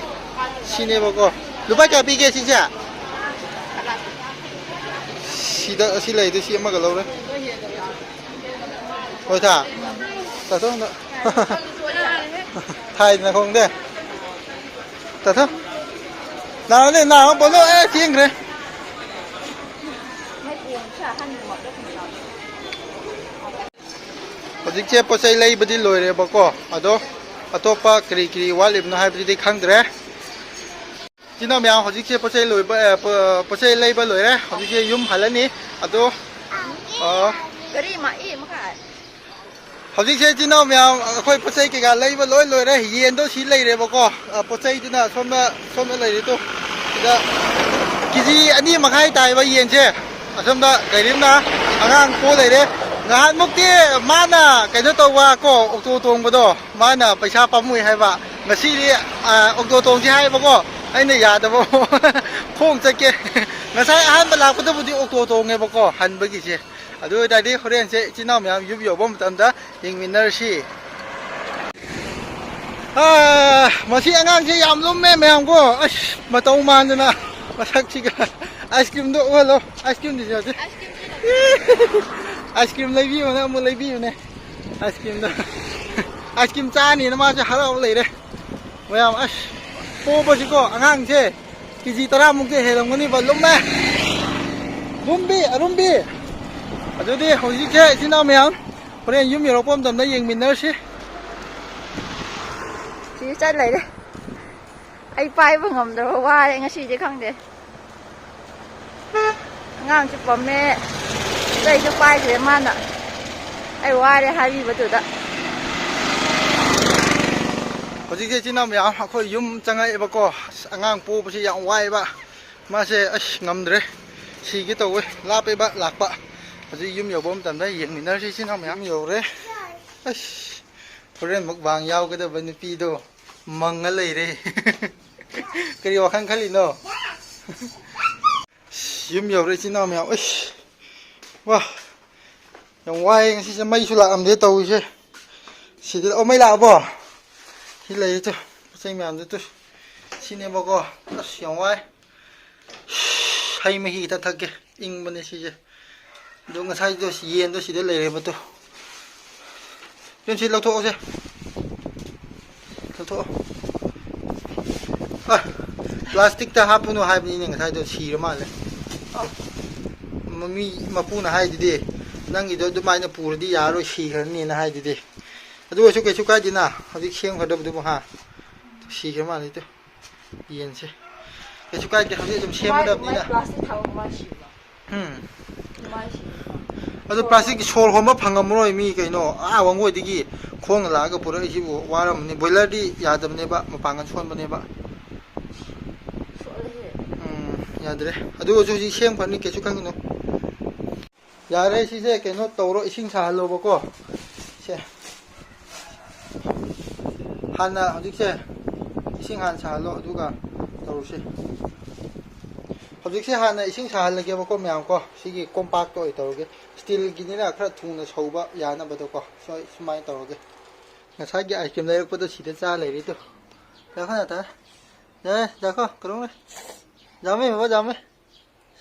ꯁꯤꯅꯦꯕꯀꯣ꯫ ꯂꯨꯄꯥ ꯀꯌꯥ ꯄꯤꯒꯦ ꯁꯤꯁꯦ? ꯁꯤꯗ, ꯑꯁꯤ ꯂꯩꯔꯤꯗꯣ, ꯁꯤ ꯑꯃꯒ ꯂꯧꯔꯦ꯫ ꯍꯣꯏ, ꯊꯥ꯫ ꯇꯥꯊꯣꯛ ꯑꯝꯇ꯫ ꯊꯥꯏꯗꯅ ꯈꯣꯡꯗꯦ꯫ ꯇꯥꯊꯣꯛ꯫ ꯅꯥꯔꯣꯅꯦ, ꯅꯥꯔꯣ, ꯄꯣꯠꯂꯣ, ꯑꯦ, ꯆꯦꯟꯈ꯭ꯔꯦ꯫ ꯍꯧꯖꯤꯛꯁꯦ ꯄꯣꯠ ꯆꯩ ꯂꯩꯕꯗꯤ ꯂꯣꯏꯔꯦꯕꯀꯣ, ꯑꯗꯣ ꯑꯇꯣꯞꯄ ꯀꯔꯤ ꯀꯔꯤ ꯋꯥꯠꯂꯤꯕꯅꯣ ꯍꯥꯏꯕꯗꯨꯗꯤ ꯈꯪꯗ꯭ꯔꯦ꯫ ꯏꯆꯤꯟ ꯏꯅꯥꯎ ꯃꯌꯥꯝ, ꯍꯧꯖꯤꯛꯁꯦ ꯄꯣꯠ ꯆꯩ ꯂꯣꯏꯕ, ꯑꯦ, ꯄꯣ-, ꯄꯣꯠ ꯆꯩ ꯂꯩꯕ ꯂꯣꯏꯔꯦ꯫ ꯍꯧꯖꯤꯛꯁꯦ ꯌꯨꯝ ꯍꯜꯂꯅꯤ꯫ ꯑꯗꯣ, ꯑ, ꯍꯧꯖꯤꯛꯁꯦ ꯏꯆꯤꯟ ꯏꯅꯥꯎ ꯃꯌꯥꯝ, ꯑꯩꯈꯣꯏ ꯄꯣꯠ ꯆꯩ ꯀꯩꯀꯥ ꯂꯩꯕ ꯂꯣꯏ ꯂꯣꯏꯔꯦ꯫ ꯌꯦꯟꯗꯣ ꯁꯤ ꯂꯩꯔꯦꯕꯀꯣ꯫ ꯑ, ꯄꯣꯠ ꯆꯩꯗꯨꯅ ꯁꯣꯝꯗ, ꯁꯣꯝꯗ ꯂꯩꯔꯦ ꯇꯨ꯫ ꯁꯤꯗ ꯀꯦ ꯖꯤ ꯑꯅꯤ ꯃꯈꯥꯏ ꯇꯥꯏꯕ ꯌꯦꯟꯁꯦ꯫ ꯑꯁꯣꯝꯗ ꯀꯩꯔꯤꯝꯅ ꯑꯉꯥꯡ ꯄꯣ ꯂꯩꯔꯦ꯫ ꯅꯍꯥꯟꯃꯨꯛꯇꯤ ꯃꯥꯅ ꯀꯩꯅꯣ ꯇꯧꯕ ꯀꯣ, ꯑꯣꯛꯇꯣ ꯇꯣꯡꯕꯗꯣ, ꯃꯥꯅ ꯄꯩꯁꯥ ꯄꯥꯝꯃꯨꯏ ꯍꯥꯏꯕ꯫ ꯉꯁꯤꯗꯤ, ꯑ, ꯑꯣꯛꯇꯣ ꯇꯣꯡꯁꯤ ꯍꯥꯏꯌꯦꯕꯀꯣ꯫ ꯑꯩꯅ ꯌꯥꯗꯕ꯫ ꯈꯣꯡ ꯆꯠꯀꯦ꯫ ꯉꯁꯥꯏ ꯑꯍꯥꯟꯕ ꯂꯥꯛꯄꯗꯕꯨꯗꯤ ꯑꯣꯛꯇꯣ ꯇꯣꯡꯉꯦꯕꯀꯣ, ꯍꯟꯕꯒꯤꯁꯦ꯫ ꯑꯗꯨ ꯑꯣꯏ ꯇꯥꯔꯗꯤ ꯍꯣꯔꯦꯟꯁꯦ ꯏꯆꯤꯟ ꯏꯅꯥꯎ ꯃꯌꯥꯝ ꯌꯨꯝ ꯌꯧꯕ ꯃꯇꯝꯗ ꯌꯦꯡꯃꯤꯟꯅꯔꯁꯤ꯫ ꯑꯥ, ꯃꯁꯤ ꯑꯉꯥꯡꯁꯦ ꯌꯥꯝ ꯂꯨꯝꯃꯦ ꯃꯌꯥꯝ ꯀꯣ꯫ ꯑꯁ, ꯃꯇꯧ ꯃꯥꯟꯗꯅ ꯃꯁꯛꯁꯤꯒ꯫ ꯑꯥꯏꯁ ꯀ꯭ꯔꯤꯝꯗꯣ ꯎꯍꯜꯂꯣ꯫ ꯑꯥꯏꯁ ꯀ꯭ꯔꯤꯝꯗꯤ ꯆꯥꯁꯦ꯫ ꯑꯥꯏꯁ ꯀ꯭ꯔꯤꯝ ꯂꯩꯕꯤꯌꯨꯅꯦ, ꯑꯃꯨꯛ ꯂꯩꯕꯤꯌꯨꯅꯦ꯫ ꯑꯥꯏꯁ ꯀ꯭ꯔꯤꯝꯗꯣ꯫ ꯑꯥꯏꯁ ꯀ꯭ꯔꯤꯝ ꯆꯥꯅꯤꯅ ꯃꯥꯁꯦ ꯍꯔꯥꯎ ꯂꯩꯔꯦ꯫ ꯃꯌꯥꯝ ꯑꯁ, ꯄꯣꯕꯁꯤꯀꯣ ꯑꯉꯥꯡꯁꯦ ꯀꯦ ꯖꯤ ꯇꯔꯥꯃꯨꯛꯇꯤ ꯍꯦꯜꯂꯝꯒꯅꯤꯕ꯫ ꯂꯨꯝꯃꯦ꯫ ꯂꯨꯝꯕꯤ ꯑꯔꯨꯝꯕꯤ꯫ ꯑꯗꯨꯗꯤ ꯍꯧꯖꯤꯛꯁꯦ ꯏꯆꯤꯟ ꯏꯅꯥꯎ ꯃꯌꯥꯝ ꯍꯣꯔꯦꯟ ꯌꯨꯝ ꯌꯧꯔꯛꯄ ꯃꯇꯝꯗ ꯌꯦꯡꯃꯤꯟꯅꯔꯁꯤ꯫ ꯁꯤꯁꯨ ꯆꯠ ꯂꯩꯔꯦ꯫ ꯑꯩ ꯄꯥꯏꯕ ꯉꯝꯗ꯭ꯔꯕ, ꯋꯥꯔꯦ ꯉꯁꯤꯗꯤ ꯈꯪꯗꯦ꯫ ꯑꯉꯥꯡꯁꯨ ꯄꯝꯃꯦ꯫ ꯑꯩꯁꯨ ꯄꯥꯏꯗ꯭ꯔꯦ ꯃꯥꯅ꯫ ꯑꯩ ꯋꯥꯔꯦ ꯍꯥꯏꯕꯤꯕꯗꯨꯗ꯫ ꯍꯧꯖꯤꯛꯁꯦ ꯏꯆꯤꯟ ꯏꯅꯥꯎ ꯃꯌꯥꯝ ꯑꯩꯈꯣꯏ ꯌꯨꯝ ꯆꯪꯉꯛꯑꯦꯕꯀꯣ꯫ ꯑꯁ, ꯑꯉꯥꯡ ꯄꯣꯕꯁꯤ ꯌꯥꯝ ꯋꯥꯏꯑꯦꯕ꯫ ꯃꯥꯁꯦ ꯑꯁ ꯉꯝꯗ꯭ꯔꯦ꯫ ꯁꯤꯒꯦ ꯇꯧꯋꯦ꯫ ꯂꯥꯞꯄꯦꯕ ꯂꯥꯛꯄ꯫ ꯍꯧꯖꯤꯛ ꯌꯨꯝ ꯌꯧꯕ ꯃꯇꯝꯗ ꯌꯦꯡꯃꯤꯟꯅꯔꯁꯤ ꯏꯆꯤꯟ ꯏꯅꯥꯎ ꯃꯌꯥꯝ꯫ ꯌꯧꯔꯦ꯫ ꯑꯁ, ꯍꯣꯔꯦꯟ ꯃꯨꯛꯕꯥꯡ ꯌꯥꯎꯒꯗꯕ ꯅꯨꯄꯤꯗꯣ ꯃꯪꯉ ꯂꯩꯔꯦ꯫ ꯀꯔꯤ ꯋꯥꯈꯜ ꯈꯜꯂꯤꯅꯣ? ꯑꯁ, ꯌꯨꯝ ꯌꯧꯔꯦ ꯏꯆꯤꯟ ꯏꯅꯥꯎ ꯃꯌꯥꯝ꯫ ꯑꯁ, ꯋꯥ, ꯌꯥꯝ ꯋꯥꯏꯌꯦ ꯉꯁꯤꯁꯦ, ꯃꯩꯁꯨ ꯂꯥꯛꯑꯝꯗꯦ ꯇꯧꯔꯤꯁꯦ꯫ ꯁꯤꯗ, ꯑꯣ, ꯃꯩ ꯂꯥꯛꯑꯕꯣ? ꯁꯤ ꯂꯩꯔꯦ ꯇꯨ, ꯄꯣꯠ ꯆꯩ ꯃꯌꯥꯝꯗꯨ ꯇꯨ꯫ ꯁꯤꯅꯦꯕꯀꯣ꯫ ꯑꯁ, ꯌꯥꯝ ꯋꯥꯏ꯫ ꯍꯩ ꯃꯍꯤ ꯈꯤꯇ ꯊꯛꯀꯦ, ꯏꯪꯕꯅꯦ ꯁꯤꯁꯦ꯫ ꯑꯗꯣ ꯉꯁꯥꯏꯗꯣ ꯌꯦꯟꯗꯣ ꯁꯤꯗ ꯂꯩꯔꯦꯕ ꯇꯨ꯫ ꯌꯦꯟꯁꯤ ꯂꯧꯊꯣꯛꯑꯁꯦ꯫ ꯂꯧꯊꯣꯛꯑꯣ꯫ ꯑ, ꯄ꯭ꯂꯥꯁꯇꯤꯛꯇ ꯍꯥꯞꯄꯨꯅꯨ ꯍꯥꯏꯕꯅꯤꯅꯦ ꯉꯁꯥꯏꯗꯣ, ꯁꯤꯔ ꯃꯥꯜꯂꯦ꯫ ꯃꯤ ꯃꯄꯨꯅ ꯍꯥꯏꯗꯨꯗꯤ, "ꯅꯪꯒꯤꯗꯣ ꯑꯗꯨꯃꯥꯏꯅ ꯄꯨꯔꯗꯤ ꯌꯥꯔꯣꯏ, ꯁꯤꯈ꯭ꯔꯅꯤꯅ" ꯍꯥꯏꯗꯨꯗꯤ꯫ ꯑꯗꯨ ꯑꯣꯏꯔꯁꯨ ꯀꯩꯁꯨ ꯀꯥꯏꯗꯦꯅ, ꯍꯧꯖꯤꯛ ꯁꯦꯝꯒꯗꯕꯗꯨꯕꯨ ꯍꯥ꯫ ꯁꯤꯈ꯭ꯔ ꯃꯥꯜꯂꯦ ꯇꯨ꯫ ꯌꯦꯟꯁꯦ꯫ ꯀꯩꯁꯨ ꯀꯥꯏꯗꯦ, ꯍꯧꯖꯤꯛ ꯑꯗꯨꯝ ꯁꯦꯝꯒꯗꯕꯅꯤꯅ꯫ ꯄ꯭ꯂꯥꯁꯇꯤꯛ ꯊꯥꯕ ꯀꯃꯥꯏꯅ ꯁꯤꯕ? ꯎꯝ꯫ ꯀꯃꯥꯏꯅ ꯁꯤꯕ? ꯑꯗꯣ ꯁꯣꯔ ꯄ꯭ꯂꯥꯁꯇꯤꯛꯀꯤ ꯁꯣꯔ ꯍꯣꯟꯕ ꯐꯪꯉꯝꯃꯔꯣꯏ ꯃꯤ ꯀꯩꯅꯣ꯫ ꯑꯥ ꯋꯥꯡꯒꯣꯏꯗꯒꯤ ꯈꯣꯡꯅ ꯂꯥꯛꯑꯒ ꯄꯨꯔꯛꯏꯁꯤꯕꯨ ꯋꯥꯔꯝꯃꯅꯤ꯫ ꯕꯣꯏꯂꯔꯗꯤ ꯌꯥꯗꯕꯅꯦꯕ, ꯃꯄꯥꯡꯒꯜ ꯁꯣꯟꯕꯅꯦꯕ꯫ ꯁꯣꯛꯑꯦꯍꯦ꯫ ꯎꯝ, ꯌꯥꯗ꯭ꯔꯦ꯫ ꯑꯗꯨ ꯑꯣꯏꯔꯁꯨ ꯍꯧꯖꯤꯛ ꯁꯦꯝꯈ꯭ꯔꯅꯤ, ꯀꯩꯁꯨ ꯈꯟꯒꯅꯨ꯫ ꯌꯥꯔꯦ, ꯁꯤꯁꯦ ꯀꯩꯅꯣ ꯇꯧꯔꯣ, ꯏꯁꯤꯡ ꯁꯥꯍꯜꯂꯣꯕꯀꯣ꯫ ꯁꯦ꯫ ꯍꯥꯟꯅ ꯍꯧꯖꯤꯛꯁꯦ ꯏꯁꯤꯡ ꯍꯥꯟꯅ ꯁꯥꯍꯜꯂꯣ, ꯑꯗꯨꯒ ꯇꯧꯔꯁꯤ꯫ ꯍꯧꯖꯤꯛꯁꯦ ꯍꯥꯟꯅ ꯏꯁꯤꯡ ꯁꯥꯍꯜꯂꯒꯦꯕꯀꯣ ꯃꯌꯥꯝ ꯀꯣ꯫ ꯁꯤꯒꯤ ꯀꯣꯝꯄꯥꯛꯇ ꯑꯣꯏ ꯇꯧꯔꯒꯦ꯫ ꯁ꯭ꯇꯤꯜꯒꯤꯅꯤꯅ ꯈꯔ ꯊꯨꯅ ꯁꯧꯕ ꯌꯥꯅꯕꯗꯣꯀꯣ꯫ ꯁꯨꯃꯥꯏ-, ꯁꯨꯃꯥꯏꯅ ꯇꯧꯔꯒꯦ꯫ ꯉꯁꯥꯏꯒꯤ ꯑꯥꯏꯁ ꯀ꯭ꯔꯤꯝ ꯂꯩꯔꯛꯄꯗꯣ ꯁꯤꯗ ꯆꯥ ꯂꯩꯔꯦ ꯇꯨ꯫ ꯌꯥꯈꯣ ꯅꯥꯇꯥ꯫ ꯌꯥꯔꯦ, ꯌꯥꯈꯣ, ꯀꯔꯣꯡꯂꯦ꯫ ꯖꯥꯝꯃꯦ, ꯕꯕꯥ, ꯖꯥꯝꯃꯦ꯫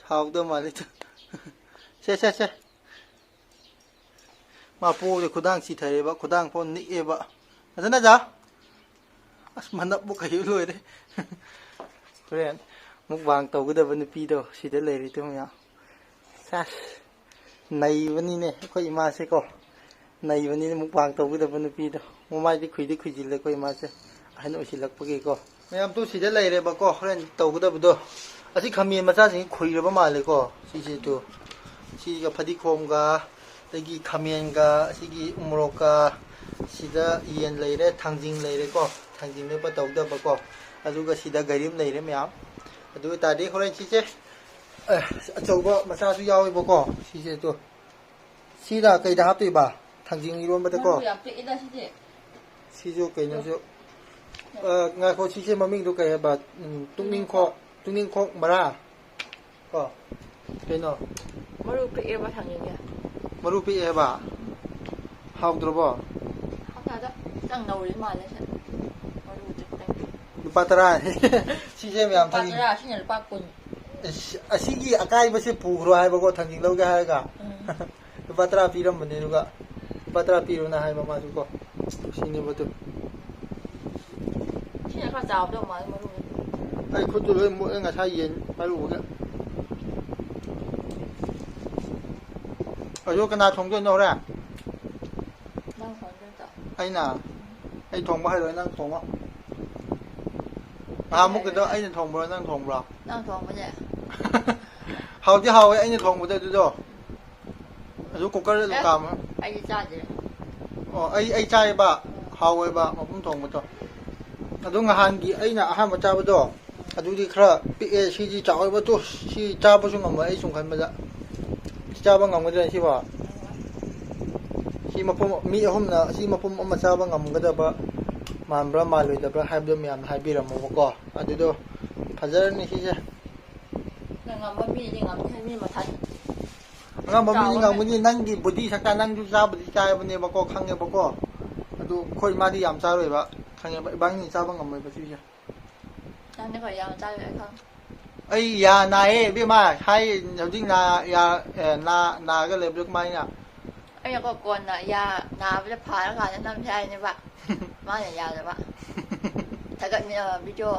ꯁꯥꯎꯗꯧ ꯃꯥꯜꯂꯦ ꯇꯨ꯫ ꯁꯦ, ꯁꯦ, ꯁꯦ꯫ ꯃꯥ ꯄꯣꯕꯗ ꯈꯨꯗꯥꯡ ꯆꯤꯊꯔꯦꯕ, ꯈꯨꯗꯥꯡ ꯐꯥꯎ ꯅꯤꯛꯑꯦꯕ꯫ ꯐꯖꯅ ꯆꯥꯎ꯫ ꯑꯁ, ꯃꯅꯞꯄꯨ ꯀꯩ ꯂꯣꯏꯔꯦ꯫ ꯍꯣꯔꯦꯟ ꯃꯨꯛꯕꯥꯡ ꯇꯧꯒꯗꯕ ꯅꯨꯄꯤꯗꯣ ꯁꯤꯗ ꯂꯩꯔꯦ, ꯇꯨ ꯃꯌꯥꯝ꯫ ꯁꯥꯁ, ꯅꯩꯕꯅꯤꯅꯦ ꯑꯩꯈꯣꯏ ꯏꯃꯥꯁꯦꯀꯣ꯫ ꯅꯩꯕꯅꯤꯅꯦ ꯃꯨꯛꯕꯥꯡ ꯇꯧꯒꯗꯕ ꯅꯨꯄꯤꯗꯣ꯫ ꯃꯃꯥꯏꯗꯤ ꯈꯨꯏꯗꯤ ꯈꯨꯏꯖꯤꯜꯂꯦ ꯑꯩꯈꯣꯏ ꯏꯃꯥꯁꯦ, ꯑꯍꯟ ꯑꯣꯏꯁꯤꯜꯂꯛꯄꯒꯤꯀꯣ꯫ ꯃꯌꯥꯝ ꯇꯨ ꯁꯤꯗ ꯂꯩꯔꯦꯕꯀꯣ, ꯍꯣꯔꯦꯟ ꯇꯧꯒꯗꯕꯗꯣ꯫ ꯑꯁꯤ ꯈꯥꯃꯦꯟ ꯃꯆꯥꯁꯤꯡ ꯈꯨꯏꯔꯕ ꯃꯥꯜꯂꯦꯀꯣ꯫ ꯁꯤꯁꯦ ꯇꯨ, ꯁꯤꯒ ꯐꯗꯤꯒꯣꯝꯒ, ꯑꯗꯒꯤ ꯈꯥꯃꯦꯟꯒ, ꯑꯁꯤꯒꯤ ꯎꯃꯣꯔꯣꯛꯀ, ꯁꯤꯗ ꯌꯦꯟ ꯂꯩꯔꯦ, ꯊꯥꯡꯖꯤꯡ ꯂꯩꯔꯦꯀꯣ, ꯊꯥꯡꯖꯤꯡ ꯃꯦꯠꯄ ꯇꯧꯗꯕꯀꯣ, ꯑꯗꯨꯒ ꯁꯤꯗ ꯒꯥꯏꯔꯤꯝ ꯂꯩꯔꯦ ꯃꯌꯥꯝ꯫ ꯑꯗꯨ ꯑꯣꯏ ꯇꯥꯔꯗꯤ ꯍꯣꯔꯦꯟ ꯁꯤꯁꯦ, ꯑꯦ, ꯑꯆꯧꯕ ꯃꯆꯥꯁꯨ ꯌꯥꯎꯋꯦꯕꯀꯣ꯫ ꯁꯤꯁꯦ ꯇꯨ, ꯁꯤꯗ ꯀꯩꯗ ꯍꯥꯞꯇꯣꯏꯕ? ꯊꯥꯡꯖꯤꯡ ꯏꯔꯣꯟꯕꯗꯀꯣ꯫ ꯃꯔꯨ ꯌꯥꯝ ꯄꯤꯛꯏꯗ ꯁꯤꯗꯤ꯫ ꯁꯤꯁꯨ ꯀꯩꯅꯣꯁꯨ, ꯑ, ꯉꯥꯏꯈꯣ, ꯁꯤꯁꯦ ꯃꯃꯤꯡꯗꯣ ꯀꯩ ꯍꯥꯏꯕ? ꯎꯝ, ꯇꯨꯡꯅꯤꯡꯈꯣꯛ, ꯇꯨꯡꯅꯤꯡꯈꯣꯛ ꯃꯔꯥ꯫ ꯀꯣ? ꯀꯩꯅꯣ? ꯃꯔꯨ ꯄꯤꯛꯑꯦꯕ ꯊꯥꯡꯖꯤꯡꯁꯦ꯫ ꯃꯔꯨ ꯄꯤꯛꯑꯦꯕ? ꯍꯥꯎꯗ꯭ꯔꯕꯣ? ꯍꯥꯎꯇꯦꯗ꯫ ꯈꯤꯇꯪ ꯅꯧꯔꯤ ꯃꯥꯜꯂꯦ ꯁꯦ꯫ ꯃꯔꯨꯁꯦ ꯈꯤꯇꯪ ꯄꯤꯛꯑꯦ꯫ ꯂꯨꯄꯥ ꯇꯔꯥ꯫ ꯁꯤꯁꯦ ꯃꯌꯥꯝ ꯂꯨꯄꯥ ꯊꯥꯡꯖꯤꯡ꯫ ꯇꯔꯥ, ꯁꯤꯅ ꯂꯨꯄꯥ ꯀꯨꯟ꯫ ꯑꯁ, ꯑꯁꯤꯒꯤ ꯑꯀꯥꯏꯕꯁꯦ ꯄꯨꯈ꯭ꯔꯣ ꯍꯥꯏꯕꯀꯣ, ꯊꯥꯡꯖꯤꯡ ꯂꯧꯒꯦ ꯍꯥꯏꯔꯒ꯫ ꯎꯝ꯫ ꯂꯨꯄꯥ ꯇꯔꯥ ꯄꯤꯔꯝꯕꯅꯦ, ꯑꯗꯨꯒ ꯂꯨꯄꯥ ꯇꯔꯥ ꯄꯤꯔꯣꯅ ꯍꯥꯏꯕ ꯃꯥꯁꯨ ꯀꯣ꯫ ꯁꯤꯅꯦꯕ ꯑꯗꯨ꯫ ꯁꯤꯅ ꯈꯔ ꯆꯥꯎꯗꯧ ꯃꯥꯜꯂꯦ ꯃꯔꯨꯗꯣ꯫ ꯑꯩ ꯈꯨꯠꯇꯨ ꯂꯣꯏ ꯃꯣꯠꯂꯦ ꯉꯁꯥꯏ ꯌꯦꯟ ꯄꯥꯏꯔꯨꯕꯒ꯫ ꯑꯗꯣ ꯀꯅꯥ ꯊꯣꯡꯗꯣꯏꯅꯣ ꯍꯣꯔꯦꯟ? ꯅꯪ ꯊꯣꯡꯗꯣꯏ ꯅꯠꯇ꯭ꯔꯣ? ꯑꯩꯅ? ꯑꯩ ꯊꯣꯡꯕ ꯍꯩꯔꯣꯏ, ꯅꯪ ꯊꯣꯡꯉꯣ꯫ ꯅꯍꯥꯟꯃꯨꯛꯀꯤꯗꯣ ꯑꯩꯅ ꯊꯣꯡꯕ꯭ꯔꯣ, ꯅꯪ ꯊꯣꯡꯕ꯭ꯔꯣ? ꯅꯪ ꯊꯣꯡꯕꯅꯦ꯫ ꯍꯥꯎꯗꯤ ꯍꯥꯎꯋꯦ ꯑꯩꯅ ꯊꯣꯡꯕꯗꯣ ꯑꯗꯨꯗꯣ꯫ ꯑꯗꯨ ꯀꯨꯀꯔꯗ ꯑꯗꯨꯝ ꯑꯦ, ꯀꯥꯝꯃ꯫ ꯑꯩꯗꯤ ꯆꯥꯗꯦ꯫ ꯑꯣ, ꯑꯩ, ꯑꯩ ꯆꯥꯏꯌꯦꯕ꯫ ꯍꯥꯎꯋꯦꯕ ꯃꯄꯨꯝ ꯊꯣꯡꯕꯗꯣ꯫ ꯑꯗꯨ ꯅꯍꯥꯟꯒꯤ ꯑꯩꯅ ꯑꯍꯥꯟꯕ ꯆꯥꯕꯗꯣ, ꯑꯗꯨꯗꯤ ꯈꯔ ꯄꯤꯛꯑꯦ, ꯁꯤꯗꯤ ꯆꯥꯎꯋꯦꯕ꯫ ꯇꯨ, ꯁꯤ ꯆꯥꯕꯁꯨ ꯉꯝꯃꯣꯏ ꯑꯩ ꯁꯨꯝ ꯈꯟꯕꯗ꯫ ꯁꯤ ꯆꯥꯕ ꯉꯝꯒꯗ꯭ꯔꯥ ꯁꯤꯕꯣ? ꯁꯤ ꯃꯄꯨꯝ, ꯃꯤ ꯑꯍꯨꯝꯅ ꯁꯤ ꯃꯄꯨꯝ ꯑꯃ ꯆꯥꯕ ꯉꯝꯒꯗꯕ ꯃꯥꯟꯕ꯭ꯔꯥ ꯃꯥꯜꯂꯣꯏꯗꯕ꯭ꯔꯥ ꯍꯥꯏꯕꯗꯣ ꯃꯌꯥꯝꯅ ꯍꯥꯏꯕꯤꯔꯝꯃꯣꯕꯀꯣ꯫ ꯑꯗꯨꯗꯣ ꯐꯖꯔꯅꯤ ꯁꯤꯁꯦ꯫ ꯅꯪ ꯉꯝꯕ ꯃꯤꯗꯤ ꯉꯝꯅꯤ, ꯃꯤ ꯃꯊꯟ ꯑꯉꯝꯕ ꯃꯤꯗꯤ ꯆꯥꯎꯕꯅꯦ꯫ ꯉꯝꯒꯅꯤ, ꯅꯪꯒꯤ ꯕꯨꯗꯤ ꯁꯛꯀꯥ ꯅꯪꯁꯨ ꯆꯥꯕꯨꯗꯤ ꯆꯥꯏꯕꯅꯦꯕꯀꯣ, ꯈꯪꯉꯦꯕꯀꯣ꯫ ꯑꯗꯨ ꯑꯩꯈꯣꯏ ꯃꯥꯗꯤ ꯌꯥꯝ ꯆꯥꯔꯣꯏꯕ, ꯈꯪꯉꯦꯕ, ꯏꯕꯥꯅꯤ ꯆꯥꯕ ꯉꯝꯃꯣꯏꯕ ꯁꯤꯁꯦ꯫ ꯅꯪꯗꯤ ꯈꯔ ꯌꯥꯝ ꯆꯥꯔꯣꯏ, ꯑꯩ ꯈꯪꯉꯦ꯫ ꯑꯩ ꯌꯥ ꯅꯥꯏꯌꯦ ꯏꯕꯦꯝꯃ, ꯍꯥꯏ ꯍꯧꯖꯤꯛ ꯅꯥ-, ꯌꯥ-, ꯑꯦ, ꯅꯥ-, ꯅꯥꯔꯒ ꯂꯩꯕꯗꯣ ꯀꯃꯥꯏꯅ? ꯑꯩꯅꯀꯣ ꯀꯣꯟꯅ ꯌꯥ ꯅꯥꯕꯗ ꯐꯔꯀꯥꯟꯗ ꯅꯝꯁꯦ ꯍꯥꯏꯅꯦꯕ꯫ ꯃꯥꯅ ꯌꯥꯗꯕ꯫ ꯊꯥꯒꯠꯅꯤꯡ ꯚꯤꯗꯤꯑꯣ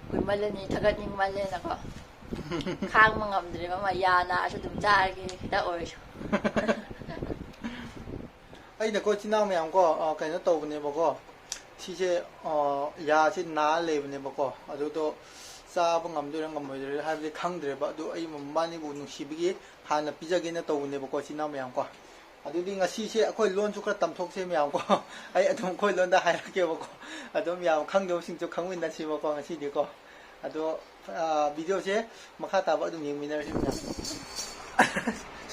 ꯀꯨꯏꯃꯜꯂꯅꯤ, ꯊꯥꯒꯠꯅꯤꯡꯃꯜꯂꯦꯅꯀꯣ꯫ ꯈꯥꯡꯕ ꯉꯝꯗ꯭ꯔꯦꯕ꯫ ꯃꯥ ꯌꯥ ꯅꯥꯔꯁꯨ ꯑꯗꯨꯝ ꯆꯥꯔꯒꯦ, ꯈꯤꯇ ꯑꯣꯏꯔꯁꯨ꯫ ꯑꯩꯅꯀꯣ ꯏꯆꯤꯟ ꯏꯅꯥꯎ ꯃꯌꯥꯝ ꯀꯣ, ꯑ, ꯀꯩꯅꯣ ꯇꯧꯕꯅꯦꯕꯀꯣ꯫ ꯁꯤꯁꯦ, ꯑ, ꯌꯥꯁꯦ ꯅꯥ ꯂꯩꯕꯅꯦꯕꯀꯣ꯫ ꯑꯗꯨꯗꯣ ꯆꯥꯕ ꯉꯝꯗꯣꯏꯔꯥ ꯉꯝꯃꯣꯏꯗꯣꯏꯔꯥ ꯍꯥꯏꯕꯗꯤ ꯈꯪꯗ꯭ꯔꯦꯕ꯫ ꯑꯗꯨ ꯑꯩ ꯃꯕꯥꯅꯤꯕꯨ ꯅꯨꯡꯁꯤꯕꯒꯤ ꯍꯥꯟꯅ ꯄꯤꯖꯒꯦꯅ ꯇꯧꯕꯅꯦꯕꯀꯣ, ꯏꯆꯤꯟ ꯏꯅꯥꯎ ꯃꯌꯥꯝ ꯀꯣ꯫ ꯑꯗꯨꯗꯤ ꯉꯁꯤꯁꯦ ꯑꯩꯈꯣꯏ ꯂꯣꯟꯁꯨ ꯈꯔ ꯇꯝꯊꯣꯛꯁꯦ ꯃꯌꯥꯝ ꯀꯣ꯫ ꯑꯩ ꯑꯗꯨꯝ ꯑꯩꯈꯣꯏ ꯂꯣꯟꯗ ꯍꯥꯏꯔꯛꯀꯦꯕꯀꯣ꯫ ꯑꯗꯨꯝ ꯌꯥꯝ ꯈꯪꯗꯕꯁꯤꯡꯁꯨ ꯈꯪꯃꯤꯟꯅꯁꯤꯕꯀꯣ ꯉꯁꯤꯗꯤꯀꯣ꯫ ꯑꯗꯣ, ꯑ, ꯚꯤꯗꯤꯑꯣꯁꯦ ꯃꯈꯥ ꯇꯥꯕ ꯑꯗꯨꯝ ꯌꯦꯡꯃꯤꯟꯅꯔꯁꯤ ꯃꯌꯥꯝ꯫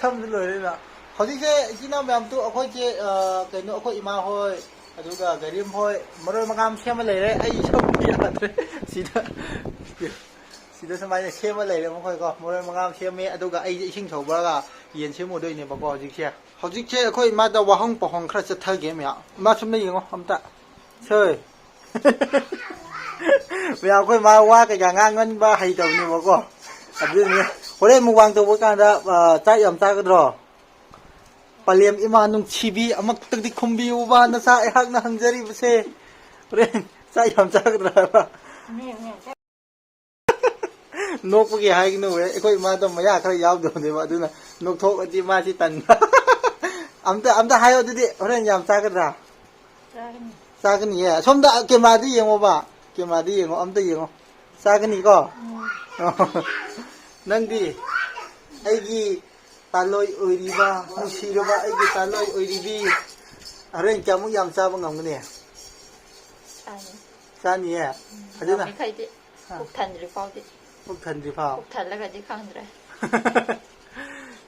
ꯁꯝꯗ ꯂꯣꯏꯔꯦꯅ꯫ ꯍꯧꯖꯤꯛꯁꯦ ꯏꯆꯤꯟ ꯏꯅꯥꯎ ꯃꯌꯥꯝꯗꯨ ꯑꯩꯈꯣꯏꯁꯦ, ꯑ, ꯀꯩꯅꯣ, ꯑꯩꯈꯣꯏ ꯏꯃꯥ ꯍꯣꯏ, ꯑꯗꯨꯒ ꯒꯥꯔꯤꯝ ꯍꯣꯏ, ꯃꯔꯣꯏ ꯃꯉꯥꯝ ꯁꯦꯝꯃ ꯂꯩꯔꯦ꯫ ꯑꯩ ꯁꯝꯗꯤ ꯌꯥꯗ꯭ꯔꯦ꯫ ꯁꯤꯗ, ꯁꯤꯗ ꯁꯨꯃꯥꯏꯅ ꯁꯦꯝꯃ ꯂꯩꯔꯦ ꯃꯈꯣꯏꯀꯣ꯫ ꯃꯔꯣꯏ ꯃꯉꯥꯝ ꯁꯦꯝꯃꯦ, ꯑꯗꯨꯒ ꯑꯩꯁꯦ ꯏꯁꯤꯡ ꯁꯧꯕꯒ ꯌꯦꯟ ꯁꯦꯝꯃꯨꯗꯣꯏꯅꯦꯕꯀꯣ ꯍꯧꯖꯤꯛꯁꯦ꯫ ꯍꯧꯖꯤꯛꯁꯦ ꯑꯩꯈꯣꯏ ꯏꯃꯥꯗ ꯋꯥꯍꯪ ꯄꯥꯎꯍꯪ ꯈꯔ ꯆꯠꯊꯒꯦ ꯃꯌꯥꯝ꯫ ꯏꯃꯥ ꯁꯨꯝꯅ ꯌꯦꯡꯉꯣ ꯑꯝꯇ꯫ ꯁꯣꯏ꯫ ꯃꯌꯥꯝ ꯑꯩꯈꯣꯏ ꯃꯥ ꯋꯥ ꯀꯩꯀꯥ ꯉꯥꯡꯒꯟꯕ ꯍꯩꯇꯕꯅꯦꯕꯀꯣ꯫ ꯑꯗꯨꯅꯤ ꯍꯣꯔꯦꯟ ꯃꯨꯛꯕꯥꯡ ꯇꯧꯕ ꯀꯥꯟꯗ, ꯑ, ꯆꯥꯛ ꯌꯥꯝ ꯆꯥꯒꯗ꯭ꯔꯣ? ꯄꯂꯦꯝ ꯏꯃꯥ ꯅꯨꯡꯁꯤꯕꯤ, ꯑꯃꯨꯛꯇꯪꯗꯤ ꯈꯨꯝꯕꯤꯌꯨꯕ ꯅꯆꯥ ꯑꯩꯍꯥꯛꯅ ꯍꯪꯖꯔꯤꯕꯁꯦ꯫ ꯍꯣꯔꯦꯟ ꯆꯥꯛ ꯌꯥꯝ ꯆꯥꯒꯗ꯭ꯔꯥ ꯍꯥꯏꯕ? ꯅꯣꯛꯄꯒꯤ ꯍꯥꯏꯒꯅꯨ, ꯑꯩꯈꯣꯏ ꯏꯃꯥꯗꯣ ꯃꯌꯥ ꯈꯔ ꯌꯥꯎꯗꯕꯅꯦꯕ, ꯑꯗꯨꯅ ꯅꯣꯛꯊꯣꯛꯑꯗꯤ ꯃꯥꯁꯤ ꯇꯟꯕ꯫ ꯑꯝꯇ, ꯑꯝꯇ ꯍꯥꯏꯌꯣ ꯑꯗꯨꯗꯤ, ꯍꯣꯔꯦꯟ ꯌꯥꯝ ꯆꯥꯒꯗ꯭ꯔꯥ? ꯆꯥꯒꯅꯤ꯫ ꯆꯥꯒꯅꯤꯌꯦ꯫ ꯑꯁꯣꯝꯗ ꯀꯦꯃꯦꯔꯥꯗ ꯌꯦꯡꯉꯣꯕ, ꯀꯦꯃꯦꯔꯥꯗ ꯌꯦꯡꯉꯣ, ꯑꯝꯇ ꯌꯦꯡꯉꯣ꯫ ꯆꯥꯒꯅꯤꯀꯣ? ꯎꯝ꯫ ꯅꯪꯗꯤ? ꯑꯩꯒꯤ ꯇꯥꯂꯣꯏ ꯑꯣꯏꯔꯤꯕ, ꯅꯨꯡꯁꯤꯔꯕ ꯑꯩꯒꯤ ꯇꯥꯂꯣꯏ ꯑꯣꯏꯔꯤꯕꯤ, ꯍꯣꯔꯦꯟ ꯀꯌꯥꯃꯨꯛ ꯌꯥꯝ ꯆꯥꯕ ꯉꯝꯒꯅꯤ? ꯆꯥꯅꯤ꯫ ꯆꯥꯅꯤꯌꯦ? ꯐꯖꯅ? ꯉꯝꯃꯤꯈꯩꯗꯤ꯫ ꯑꯥ꯫ ꯄꯨꯛ ꯊꯟꯗ꯭ꯔꯤ ꯐꯥꯎꯗꯤ꯫ ꯄꯨꯛ ꯊꯟꯗ꯭ꯔꯤ ꯐꯥꯎ? ꯄꯨꯛ ꯊꯜꯂꯒꯗꯤ ꯈꯪꯗ꯭ꯔꯦ꯫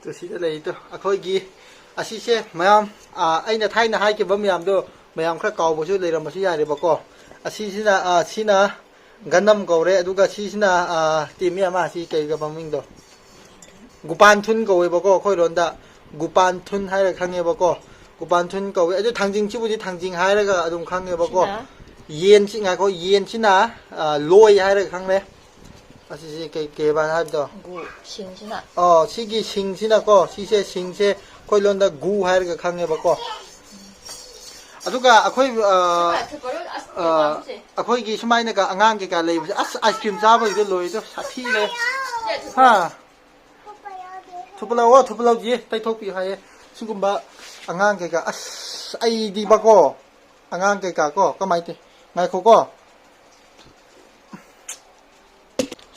ꯇꯨ ꯁꯤꯗ ꯂꯩꯔꯤꯗꯣ ꯑꯩꯈꯣꯏꯒꯤ ꯑꯁꯤꯁꯦ ꯃꯌꯥꯝ, ꯑ, ꯑꯩꯅ ꯊꯥꯏꯅ ꯍꯥꯏꯈꯤꯕ ꯃꯌꯥꯝꯗꯣ ꯃꯌꯥꯝ ꯈꯔ ꯀꯥꯎꯕꯁꯨ ꯂꯩꯔꯝꯕꯁꯨ ꯌꯥꯔꯦꯕꯀꯣ꯫ ꯑꯁꯤꯁꯤꯅ, ꯑ, ꯁꯤꯅ ꯒꯟꯅꯝ ꯀꯧꯔꯦ, ꯑꯗꯨꯒ ꯁꯤꯁꯤꯅ, ꯑ, ꯇꯤꯃꯤ ꯑꯃ, ꯁꯤ ꯀꯩ ꯃꯃꯤꯡꯗꯣ? ꯒꯨꯄꯥꯟꯊꯨꯟ ꯀꯧꯋꯦꯕꯀꯣ ꯑꯩꯈꯣꯏ ꯂꯣꯟꯗ꯫ ꯒꯨꯄꯥꯟꯊꯨꯟ ꯍꯥꯏꯔꯒ ꯈꯪꯉꯦꯕꯀꯣ꯫ ꯒꯨꯄꯥꯟꯊꯨꯟ ꯀꯧꯋꯦ꯫ ꯑꯗꯨ ꯊꯥꯡꯖꯤꯡꯁꯤꯕꯨꯗꯤ ꯊꯥꯡꯖꯤꯡ ꯍꯥꯏꯔꯒ ꯑꯗꯨꯝ ꯈꯪꯉꯦꯕꯀꯣ꯫ ꯁꯤꯅ? ꯌꯦꯟꯁꯤ, ꯉꯥꯏꯈꯣ, ꯌꯦꯟꯁꯤꯅ, ꯑ, ꯂꯣꯏ ꯍꯥꯏꯔꯒ ꯈꯪꯅꯩ꯫ ꯑꯁꯤꯁꯦ ꯀꯩ, ꯀꯩꯕ ꯍꯥꯏꯕꯗꯣ? ꯒꯨ, ꯁꯤꯡꯁꯤꯅ꯫ ꯑꯣ, ꯁꯤꯒꯤ ꯁꯤꯡꯁꯤꯅꯀꯣ, ꯁꯤꯁꯦ ꯁꯤꯡꯁꯦ ꯑꯩꯈꯣꯏ ꯂꯣꯟꯗ ꯒꯨ ꯍꯥꯏꯔꯒ ꯈꯪꯉꯦꯕꯀꯣ꯫ ꯑꯗꯨꯒ ꯑꯩꯈꯣꯏ, ꯑ, ꯑ, ꯑꯩꯈꯣꯏꯒꯤ ꯁꯨꯃꯥꯏꯅꯒ ꯑꯉꯥꯡ ꯀꯩꯀꯥ ꯂꯩꯕꯁꯦ, ꯑꯁ, ice cream ꯆꯥꯕꯒꯤꯗꯣ ꯂꯣꯏꯗꯣ, ꯁꯥꯊꯤꯔꯦ꯫ ꯍꯥ? ꯊꯨꯞꯄ ꯂꯧꯑꯣ, ꯊꯨꯞꯄ ꯂꯧꯁꯤꯌꯦ, ꯇꯩꯊꯣꯛꯄꯤꯌꯨ ꯍꯥꯏꯌꯦ꯫ ꯁꯤꯒꯨꯝꯕ ꯑꯉꯥꯡ ꯀꯩꯀꯥ, ꯑꯁ, ꯑꯩꯗꯤꯕꯀꯣ, ꯑꯉꯥꯡ ꯀꯩꯀꯥ ꯀꯣ, ꯀꯃꯥꯏ ꯇꯧ-, ꯉꯥꯏꯈꯣꯀꯣ꯫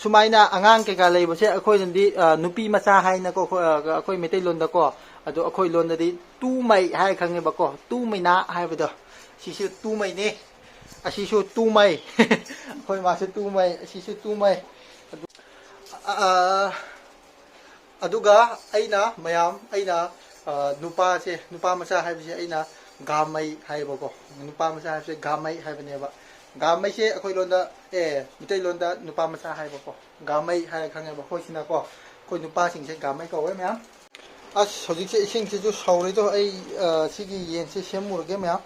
ꯁꯨꯃꯥꯏꯅ ꯑꯉꯥꯡ ꯀꯩꯀꯥ ꯂꯩꯕꯁꯦ ꯑꯩꯈꯣꯏꯅꯗꯤ, ꯑ, ꯅꯨꯄꯤ ꯃꯆꯥ ꯍꯥꯏꯅꯀꯣ, ꯑꯩꯈꯣꯏ, ꯑ, ꯑꯩꯈꯣꯏ ꯃꯩꯇꯩꯂꯣꯟꯗꯀꯣ, ꯑꯗꯣ ꯑꯩꯈꯣꯏ ꯂꯣꯟꯗꯗꯤ ꯇꯨꯃꯩ ꯍꯥꯏ ꯈꯪꯉꯦꯕꯀꯣ, ꯇꯨꯃꯩꯅꯥ ꯍꯥꯏꯕꯗꯣ꯫ ꯁꯤꯁꯨ ꯇꯨꯃꯩꯅꯦ, ꯑꯁꯤꯁꯨ ꯇꯨꯃꯩ꯫ ꯑꯩꯈꯣꯏ ꯃꯥꯁꯨ ꯇꯨꯃꯩ, ꯑꯁꯤꯁꯨ ꯇꯨꯃꯩ꯫ ꯑꯗꯨ, ꯑ, ꯑ, ꯑꯗꯨꯒ ꯑꯩꯅ ꯃꯌꯥꯝ, ꯑꯩꯅ, ꯑ, ꯅꯨꯄꯥꯁꯦ, ꯅꯨꯄꯥ ꯃꯆꯥ ꯍꯥꯏꯕꯁꯦ ꯑꯩꯅ ꯒꯥꯃꯩ ꯍꯥꯏꯌꯦꯕꯀꯣ꯫ ꯅꯨꯄꯥ ꯃꯆꯥ ꯍꯥꯏꯕꯁꯦ ꯒꯥꯃꯩ ꯍꯥꯏꯕꯅꯦꯕ꯫ ꯒꯥꯃꯩꯁꯦ ꯑꯩꯈꯣꯏ ꯂꯣꯟꯗ, ꯑꯦ, ꯃꯤꯇꯩꯂꯣꯟꯗ ꯅꯨꯄꯥ ꯃꯆꯥ ꯍꯥꯏꯕꯀꯣ꯫ ꯒꯥꯃꯩ ꯍꯥꯏꯔ ꯈꯪꯉꯦꯕ ꯑꯩꯈꯣꯏꯁꯤꯅꯀꯣ꯫ ꯑꯩꯈꯣꯏ ꯅꯨꯄꯥꯁꯤꯡꯁꯦ ꯒꯥꯃꯩ ꯀꯧꯋꯦ ꯃꯌꯥꯝ꯫ ꯑꯁ, ꯍꯧꯖꯤꯛꯁꯦ ꯏꯁꯤꯡꯁꯤꯁꯨ ꯁꯧꯔꯦꯗꯣ꯫ ꯑꯩ, ꯑ, ꯁꯤꯒꯤ ꯌꯦꯟꯁꯦ ꯁꯦꯝꯃꯨꯔꯒꯦ ꯃꯌꯥꯝ꯫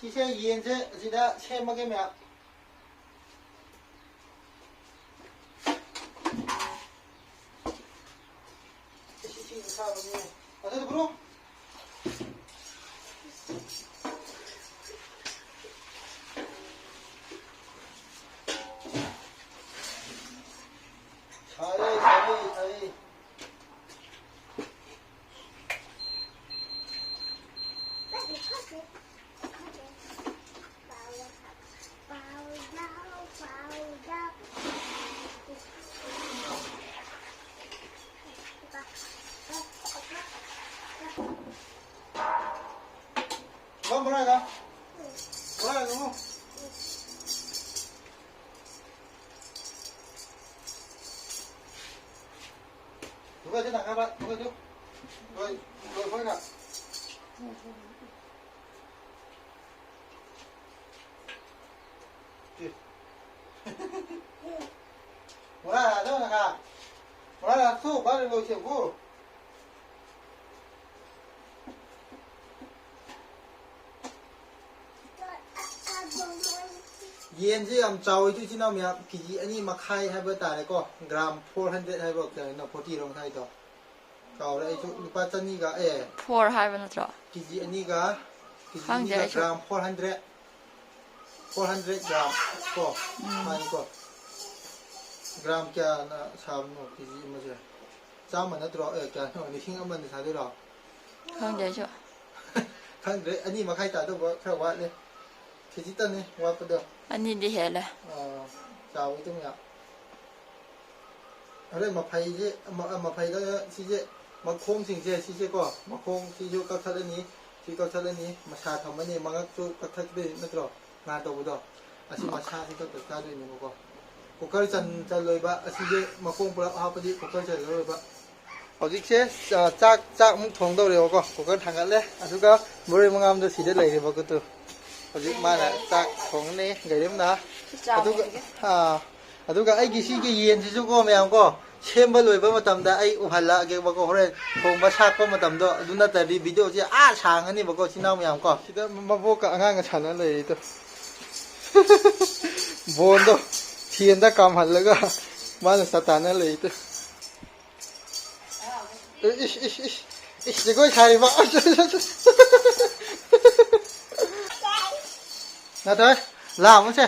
ꯁꯤꯁꯦ ꯌꯦꯟꯁꯦ ꯑꯁꯤꯗ ꯁꯦꯝꯃꯒꯦ ꯃꯌꯥꯝ꯫ ꯁꯥꯏꯌꯦ, ꯁꯥꯏꯌꯦ, ꯁꯥꯏꯌꯦ꯫ ꯌꯦꯟꯁꯦ ꯌꯥꯝ ꯆꯥꯎꯋꯤ, ꯏꯆꯤꯟ ꯏꯅꯥꯎ ꯃꯌꯥꯝ, ꯀꯦ ꯖꯤ ꯑꯅꯤ ꯃꯈꯥꯏ ꯍꯥꯏꯕ ꯇꯥꯔꯦꯀꯣ, ꯒ꯭ꯔꯥꯝ ꯐꯣꯔ ꯍꯟꯗ꯭ꯔꯦꯠ ꯍꯥꯏꯕ ꯀꯩꯅꯣ, ꯐꯣꯔꯇꯤ ꯔꯣꯝ ꯍꯥꯏꯗꯣ ꯀꯥꯎꯔꯦ ꯑꯩꯁꯨ꯫ ꯂꯨꯄꯥ ꯆꯅꯤꯒ ꯑꯦ, ꯐꯣꯔ ꯍꯥꯏꯕ ꯅꯠꯇ꯭ꯔꯣ? ꯀꯦ ꯖꯤ ꯑꯅꯤꯒ, ꯀꯦ ꯖꯤ ꯈꯪꯗꯦ ꯑꯅꯤꯒ ꯑꯩꯁꯨ꯫ Gram four hundred, four hundred gram ꯀꯣ꯫ ꯎꯝ꯫ ꯃꯥꯅꯤꯀꯣ꯫ ꯒ꯭ꯔꯥꯝ ꯀꯌꯥꯅ ꯁꯥꯕꯅꯣ ꯀꯦ ꯖꯤ ꯑꯃꯁꯦ? ꯆꯥꯝꯃ ꯅꯠꯇ꯭ꯔꯣ? ꯑꯦ, ꯀꯌꯥꯅꯣ? ꯂꯤꯁꯤꯡ ꯑꯃꯅ ꯁꯥꯗꯣꯏꯔꯣ? ꯈꯪꯗꯦ ꯑꯩꯁꯨ꯫ ꯈꯪꯗ꯭ꯔꯦ, ꯑꯅꯤ ꯃꯈꯥꯏ ꯇꯥꯗꯧꯕ ꯈꯔ ꯋꯥꯠꯂꯦ꯫ ꯈꯤꯖꯤꯛꯇꯅꯤ ꯋꯥꯠꯄꯗꯣ꯫ ꯑꯅꯤꯗꯤ ꯍꯦꯜꯂꯦ꯫ ꯑꯥ, ꯆꯥꯎꯋꯤ ꯑꯗꯨꯝ ꯌꯥꯝ꯫ ꯍꯣꯔꯦꯟ ꯃꯐꯩꯁꯦ, ꯃ-, ꯃꯐꯩꯗ ꯁꯤꯁꯦ, ꯃꯈꯣꯡꯁꯤꯡꯁꯦ, ꯁꯤꯁꯦꯀꯣ, ꯃꯈꯣꯡꯁꯤꯁꯨ ꯀꯛꯊꯠꯂꯅꯤ, ꯁꯤ ꯀꯛꯊꯠꯂꯅꯤ, ꯃꯁꯥ ꯊꯝꯃꯅꯤ, ꯃꯉꯛꯁꯨ ꯀꯛꯊꯠꯇꯣꯏ ꯅꯠꯇ꯭ꯔꯣ? ꯅꯍꯥꯟ ꯇꯧꯕꯗꯣ꯫ ꯑꯁꯤ ꯃꯁꯥꯁꯤ ꯈꯛꯇ ꯆꯥꯗꯣꯏꯅꯦꯕꯀꯣ꯫ ꯀꯨꯀꯔ ꯆꯟ-, ꯆꯜꯂꯣꯏꯕ, ꯑꯁꯤꯁꯦ ꯃꯈꯣꯡ ꯄꯨꯂꯞ ꯍꯥꯞꯄꯗꯤ ꯀꯨꯀꯔ ꯆꯜꯂꯔꯣꯏꯕ꯫ ꯍꯧꯖꯤꯛꯁꯦ, ꯑ, ꯆꯥꯛ, ꯆꯥꯛ ꯑꯃꯨꯛ ꯊꯣꯡꯗꯧꯔꯦꯕꯀꯣ꯫ ꯀꯨꯀꯔ ꯊꯥꯡꯒꯠꯂꯦ, ꯑꯗꯨꯒ ꯃꯔꯣꯏ ꯃꯉꯥꯝꯗꯣ ꯁꯤꯗ ꯂꯩꯔꯦꯕꯀꯣ꯫ ꯇꯨ꯫ ꯍꯧꯖꯤꯛ ꯃꯥꯅ ꯆꯥꯛ ꯊꯣꯡꯉꯅꯤ, ꯒꯥꯏꯔꯦꯝꯅ꯫ ꯆꯥꯎ ꯑꯗꯨꯒ, ꯍꯧꯖꯤꯛꯀꯤ꯫ ꯑꯥ, ꯑꯗꯨꯒ ꯑꯩꯒꯤ ꯁꯤꯒꯤ ꯌꯦꯟꯁꯤꯁꯨꯀꯣ, ꯃꯌꯥꯝ ꯀꯣ, ꯁꯦꯝꯕ ꯂꯣꯏꯕ ꯃꯇꯝꯗ ꯑꯩ ꯎꯍꯜꯂꯛꯑꯒꯦꯕꯀꯣ, ꯍꯣꯔꯦꯟ ꯊꯣꯡꯕ ꯁꯥꯛꯄ ꯃꯇꯝꯗꯣ꯫ ꯑꯗꯨ ꯅꯠꯇ꯭ꯔꯗꯤ ꯚꯤꯗꯤꯑꯣꯁꯦ ꯑꯥ ꯁꯥꯡꯉꯅꯤꯕꯀꯣ, ꯏꯆꯤꯟ ꯏꯅꯥꯎ ꯃꯌꯥꯝ ꯀꯣ꯫ ꯁꯤꯗ ꯃꯕꯣꯛꯀ ꯑꯉꯥꯡꯒ ꯁꯥꯟꯅ ꯂꯩꯔꯤꯗꯣ꯫ ꯕꯣꯟꯗꯣ ꯐꯦꯟꯗ ꯀꯥꯝꯍꯜꯂꯒ ꯃꯥꯅ ꯁꯥꯇꯥꯟꯅ ꯂꯩꯔꯤꯗꯣ꯫ ꯏꯁ, ꯏꯁ, ꯏꯁ, ꯏꯁ, ꯖꯒꯣꯏ ꯁꯥꯔꯤꯕ꯫ ꯅꯠꯇ꯭ꯔꯣꯏ, ꯂꯥꯛꯑꯃꯨꯁꯦ꯫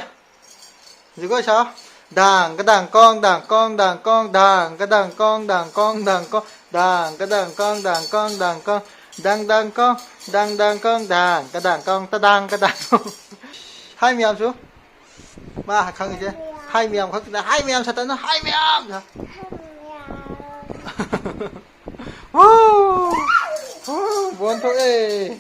ꯖꯒꯣꯏ ꯁꯥꯎ꯫ ꯗꯥꯡ ꯀꯗꯥꯡ ꯀꯣꯡ ꯗꯥꯡ ꯀꯣꯡ ꯗꯥꯡ ꯀꯣꯡ ꯗꯥꯡ ꯀꯗꯥꯡ ꯀꯣꯡ ꯗꯥꯡ ꯀꯣꯡ ꯗꯥꯡ ꯀꯗꯥꯡ ꯀꯣꯡ ꯗꯥꯡ ꯀꯣꯡ ꯗꯥꯡ ꯀꯣꯡ ꯗꯥꯡ ꯀꯣꯡ ꯗꯥꯡ ꯗꯥꯡ ꯀꯣꯡ ꯗꯥꯡ ꯀꯗꯥꯡ ꯀꯣꯡ ꯇꯗꯥꯡ ꯀꯗꯥꯡ ꯀꯣꯡ꯫ ꯍꯥꯏ ꯃꯌꯥꯝꯁꯨ꯫ ꯃꯥ ꯈꯪꯉꯤꯁꯦ꯫ ꯍꯥꯏ ꯃꯌꯥꯝ ꯈꯛꯇꯅ, ꯍꯥꯏ ꯃꯌꯥꯝ ꯁꯥꯇꯅ, ꯍꯥꯏ ꯃꯌꯥꯝ꯫ ꯋꯥꯎ! ꯋꯥꯎ! ꯕꯣꯟ ꯊꯣꯛꯑꯦ꯫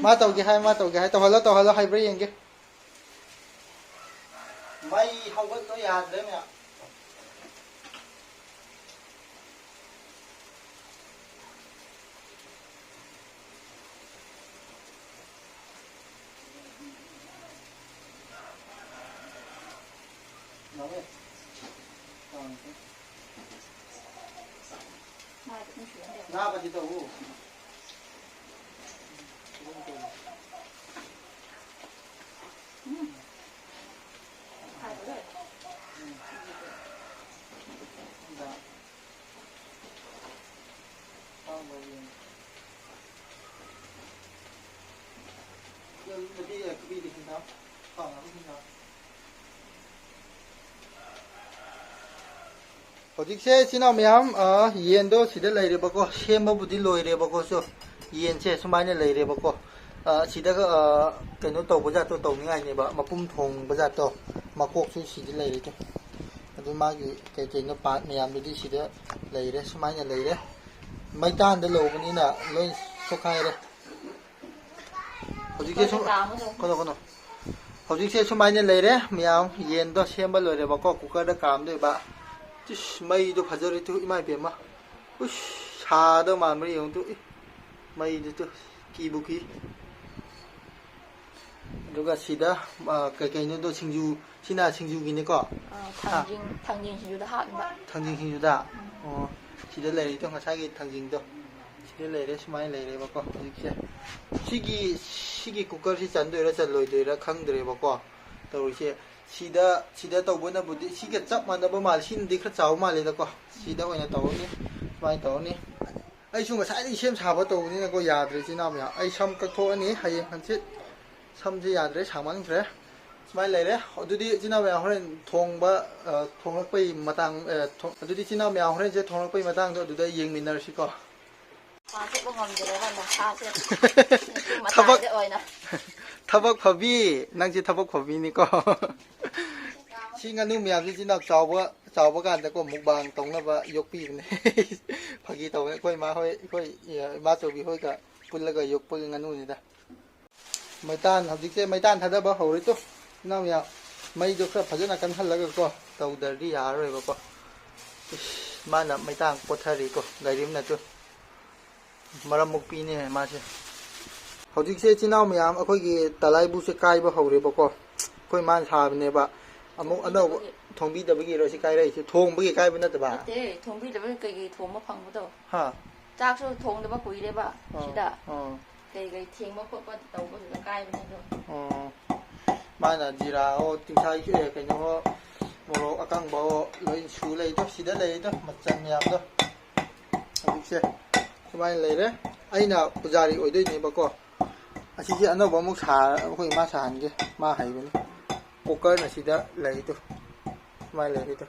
ꯃꯥ ꯇꯧꯒꯦ ꯍꯥꯏ, ꯃꯥ ꯇꯧꯒꯦ ꯍꯥꯏ꯫ ꯇꯧꯍꯜꯂꯣ, ꯇꯧꯍꯜꯂꯣ, ꯍꯩꯕ꯭ꯔꯥ ꯌꯦꯡꯒꯦ꯫ ꯃꯩ ꯍꯧꯒꯠꯂꯣ ꯌꯥꯗ꯭ꯔꯦ ꯃꯌꯥꯝ꯫ ꯉꯥꯕꯗꯤ ꯇꯧꯎ꯫ ꯅꯨꯄꯤ, ꯑꯦ, ꯅꯨꯄꯤꯗꯤ ꯈꯤꯇꯪ ꯐꯅꯕ ꯈꯤꯇꯪ꯫ ꯍꯧꯖꯤꯛꯁꯦ ꯏꯆꯤꯟ ꯏꯅꯥꯎ ꯃꯌꯥꯝ, ꯑ, ꯌꯦꯟꯗꯣ ꯁꯤꯗ ꯂꯩꯔꯦꯕꯀꯣ, ꯁꯦꯝꯕꯕꯨꯗꯤ ꯂꯣꯏꯔꯦꯕꯀꯣ꯫ ꯁꯨ ꯌꯦꯟꯁꯦ ꯁꯨꯃꯥꯏꯅ ꯂꯩꯔꯦꯕꯀꯣ꯫ ꯑ, ꯁꯤꯗꯒ, ꯑ, ꯀꯩꯅꯣ ꯇꯧꯕ ꯖꯥꯠꯇꯣ ꯇꯧꯅꯤꯡꯉꯥꯏꯅꯦꯕ, ꯃꯄꯨꯝ ꯊꯣꯡꯕ ꯖꯥꯠꯇꯣ, ꯃꯀꯣꯛꯁꯨ ꯁꯤꯗ ꯂꯩꯔꯦꯗꯣ꯫ ꯑꯗꯨ ꯃꯥꯒꯤ ꯀꯩ ꯀꯩꯅꯣ ꯄꯥꯔꯠ ꯃꯌꯥꯝꯗꯨꯗꯤ ꯁꯤꯗ ꯂꯩꯔꯦ, ꯁꯨꯃꯥꯏꯅ ꯂꯩꯔꯦ꯫ ꯃꯩꯇꯥꯟꯗ ꯂꯧꯕꯅꯤꯅ ꯂꯣꯏ ꯁꯣꯛꯈꯥꯏꯔꯦ꯫ ꯍꯧꯖꯤꯛꯁꯦ ꯁꯨꯝ, ꯀꯩꯅꯣ, ꯀꯩꯅꯣ꯫ ꯍꯧꯖꯤꯛꯁꯦ ꯁꯨꯃꯥꯏꯅ ꯂꯩꯔꯦ ꯃꯌꯥꯝ, ꯌꯦꯟꯗꯣ ꯁꯦꯝꯕ ꯂꯣꯏꯔꯦꯕꯀꯣ, ꯀꯨꯀꯔꯗ ꯀꯥꯝꯗꯣꯏꯕ꯫ ꯏꯁ, ꯃꯩꯗꯣ ꯐꯖꯔꯦ ꯇꯨ, ꯏꯃꯥ ꯏꯕꯦꯝꯃ꯫ ꯎꯁ, ꯁꯥꯗꯧ ꯃꯥꯟꯕ꯭ꯔꯥ ꯌꯦꯡꯉꯨ ꯇꯨ, ꯏ, ꯃꯩꯗꯨ ꯇꯨ, ꯀꯤꯕꯨ ꯀꯤ꯫ ꯑꯗꯨꯒ ꯁꯤꯗ, ꯑ, ꯀꯩ ꯀꯩꯅꯣꯗꯣ, ꯁꯤꯡꯖꯨ, ꯁꯤꯅ ꯁꯤꯡꯖꯨꯒꯤꯅꯤꯀꯣ? ꯑ, ꯊꯥꯡꯖꯤꯡ, ꯊꯥꯡꯖꯤꯡ ꯁꯤꯡꯖꯨꯗ ꯍꯥꯞꯅꯕ꯫ ꯊꯥꯡꯖꯤꯡ ꯁꯤꯡꯖꯨꯗ? ꯎꯝ꯫ ꯑꯣ, ꯁꯤꯗ ꯂꯩꯔꯤꯗꯣ, ꯉꯁꯥꯏꯒꯤ ꯊꯥꯡꯖꯤꯡꯗꯣ꯫ ꯁꯤꯗ ꯂꯩꯔꯦ, ꯁꯨꯃꯥꯏꯅ ꯂꯩꯔꯦꯕꯀꯣ ꯍꯧꯖꯤꯛꯁꯦ꯫ ꯁꯤꯒꯤ, ꯁꯤꯒꯤ ꯀꯨꯀꯔꯁꯤ ꯆꯟꯗꯣꯏꯔꯥ ꯆꯜꯂꯣꯏꯗꯣꯏꯔꯥ ꯈꯪꯗ꯭ꯔꯦꯕꯀꯣ ꯇꯧꯔꯤꯁꯦ꯫ ꯁꯤꯗ, ꯁꯤꯗ ꯇꯧꯕꯅꯕꯨꯗꯤ, ꯁꯤꯒ ꯆꯞ ꯃꯥꯟꯅꯕ ꯃꯥꯜꯂꯦ꯫ ꯁꯤꯅꯗꯤ ꯈꯔ ꯆꯥꯎꯕ ꯃꯥꯜꯂꯦꯗꯀꯣ꯫ ꯁꯤꯗ ꯑꯣꯏꯅ ꯇꯧꯔꯅꯤ, ꯁꯨꯃꯥꯏꯅ ꯇꯧꯔꯅꯤ꯫ ꯑꯩꯁꯨ ꯉꯁꯥꯏꯗꯒꯤ ꯁꯦꯝ ꯁꯥꯕ ꯇꯧꯕꯅꯤꯅꯀꯣ, ꯌꯥꯗ꯭ꯔꯦ ꯏꯆꯤꯟ ꯏꯅꯥꯎ ꯃꯌꯥꯝ꯫ ꯑꯩ ꯁꯝ ꯀꯛꯊꯣꯛꯑꯅꯤ ꯍꯌꯦꯡ ꯍꯪꯆꯤꯠ꯫ ꯁꯝꯁꯦ ꯌꯥꯗ꯭ꯔꯦ, ꯁꯥꯡꯃꯟꯈ꯭ꯔꯦ꯫ ꯁꯨꯃꯥꯏꯅ ꯂꯩꯔꯦ꯫ ꯑꯗꯨꯗꯤ ꯏꯆꯤꯟ ꯏꯅꯥꯎ ꯃꯌꯥꯝ ꯍꯣꯔꯦꯟ ꯊꯣꯡꯕ, ꯑ, ꯊꯣꯡꯂꯛꯄꯩ ꯃꯇꯥꯡ, ꯑ, ꯊꯣ-, ꯑꯗꯨꯗꯤ ꯏꯆꯤꯟ ꯏꯅꯥꯎ ꯃꯌꯥꯝ ꯍꯣꯔꯦꯟꯁꯦ ꯊꯣꯡꯂꯛꯄꯩ ꯃꯇꯥꯡꯗꯣ ꯑꯗꯨꯗ ꯌꯦꯡꯃꯤꯟꯅꯔꯁꯤꯀꯣ꯫ ꯃꯄꯥꯟ ꯊꯣꯛꯄ ꯉꯝꯗ꯭ꯔꯦꯕ ꯅꯨꯡꯁꯥꯁꯦ꯫ ꯊꯕꯛ, ꯃꯇꯥꯏꯗ ꯑꯣꯏꯅ꯫ ꯊꯕꯛ ꯐꯕꯤ, ꯅꯪꯁꯦ ꯊꯕꯛ ꯐꯕꯤꯅꯤꯀꯣ꯫ ꯁꯤ ꯉꯥꯅꯨ ꯃꯌꯥꯝꯁꯤ ꯏꯆꯤꯟ ꯏꯅꯥꯎ ꯆꯥꯎꯕ, ꯆꯥꯎꯕ ꯀꯥꯟꯗꯀꯣ ꯃꯨꯛꯕꯥꯡ ꯇꯧꯅꯕ ꯌꯣꯛꯄꯤꯕꯅꯦ꯫ ꯐꯥꯒꯤ ꯇꯧꯕꯅꯦ꯫ ꯑꯩꯈꯣꯏ ꯏꯃꯥ ꯍꯣꯏ, ꯑꯩꯈꯣꯏ, ꯑ, ꯏꯃꯥꯆꯧꯕꯤ ꯍꯣꯏꯒ ꯄꯨꯜꯂꯒ ꯌꯣꯛꯄꯒꯤ ꯉꯥꯅꯨꯅꯤꯗ꯫ ꯃꯩꯇꯥꯟ, ꯍꯧꯖꯤꯛꯁꯦ ꯃꯩꯇꯥꯟ ꯊꯥꯗꯕ ꯍꯧꯔꯦ ꯇꯨ꯫ ꯏꯅꯥꯎ ꯃꯌꯥꯝ, ꯃꯩꯗꯣ ꯈꯔ ꯐꯖꯅ ꯀꯟꯍꯜꯂꯒꯀꯣ ꯇꯧꯗ꯭ꯔꯗꯤ ꯌꯥꯔꯔꯣꯏꯕꯀꯣ꯫ ꯏꯁ, ꯃꯥꯅ ꯃꯩꯇꯥꯟ ꯀꯣꯠꯊꯔꯤꯀꯣ, ꯒꯥꯔꯤ ꯑꯃꯅ ꯇꯨ꯫ ꯃꯔꯝ ꯃꯣꯛꯄꯤꯅꯦ ꯃꯥꯁꯦ꯫ ꯍꯧꯖꯤꯛꯁꯦ ꯏꯆꯤꯟ ꯏꯅꯥꯎ ꯃꯌꯥꯝ, ꯑꯩꯈꯣꯏꯒꯤ ꯇꯂꯥꯏꯕꯨꯁꯦ ꯀꯥꯏꯕ ꯍꯧꯔꯦꯕꯀꯣ꯫ ꯑꯩꯈꯣꯏ ꯃꯥꯅ ꯁꯥꯕꯅꯦꯕ꯫ ꯑꯃꯨꯛ ꯑꯅꯧꯕ ꯊꯣꯡꯕꯤꯗꯕꯒꯤ꯫ ꯊꯣꯡꯕꯤꯗꯕꯒꯤꯔꯣ ꯁꯤ ꯀꯥꯏꯔꯛꯏꯁꯦ? ꯊꯣꯡꯕꯒꯤ ꯀꯥꯏꯕ ꯅꯠꯇꯕ? ꯅꯠꯇꯦ, ꯊꯣꯡꯕꯤꯗꯕꯒꯤ ꯀꯩꯀꯩ ꯊꯣꯡꯕ ꯐꯪꯕꯗꯣ? ꯍꯥ꯫ ꯆꯥꯛꯁꯨ ꯊꯣꯡꯗꯕ ꯀꯨꯏꯔꯦꯕ ꯑꯥ, ꯁꯤꯗ꯫ ꯑꯥ꯫ ꯀꯩ ꯀꯩ ꯊꯦꯡꯕ ꯈꯣꯠꯄ ꯇꯧꯕꯗꯨꯗ ꯀꯥꯏꯕꯅꯦ ꯑꯗꯣ꯫ ꯑꯣ꯫ ꯃꯥꯅ ꯖꯤꯔꯥ ꯍꯣ, ꯇꯤꯡꯈꯥꯏ, ꯑꯦ, ꯀꯩꯅꯣ ꯍꯣ, ꯃꯣꯔꯣꯛ ꯑꯀꯪꯕ ꯍꯣ, ꯂꯣꯏ ꯁꯨ ꯂꯩꯗꯣ, ꯁꯤꯗ ꯂꯩꯔꯤꯗꯣ, ꯃꯆꯜ ꯃꯌꯥꯝꯗꯣ꯫ ꯍꯧꯖꯤꯛꯁꯦ ꯁꯨꯃꯥꯏꯅ ꯂꯩꯔꯦ꯫ ꯑꯩꯅ ꯄꯨꯖꯥꯔꯤ ꯑꯣꯏꯗꯣꯏꯅꯦꯕꯀꯣ꯫ ꯑꯁꯤꯁꯦ ꯑꯅꯧꯕ ꯑꯃꯨꯛ ꯁꯥ-, ꯑꯩꯈꯣꯏ ꯏꯃꯥ ꯁꯥꯍꯟꯒꯦ, ꯃꯥ ꯍꯩꯕꯅꯤ꯫ ꯀꯨꯀꯔꯅ ꯁꯤꯗ ꯂꯩꯗꯣ, ꯁꯨꯃꯥꯏꯅ ꯂꯩꯔꯤꯗꯣ꯫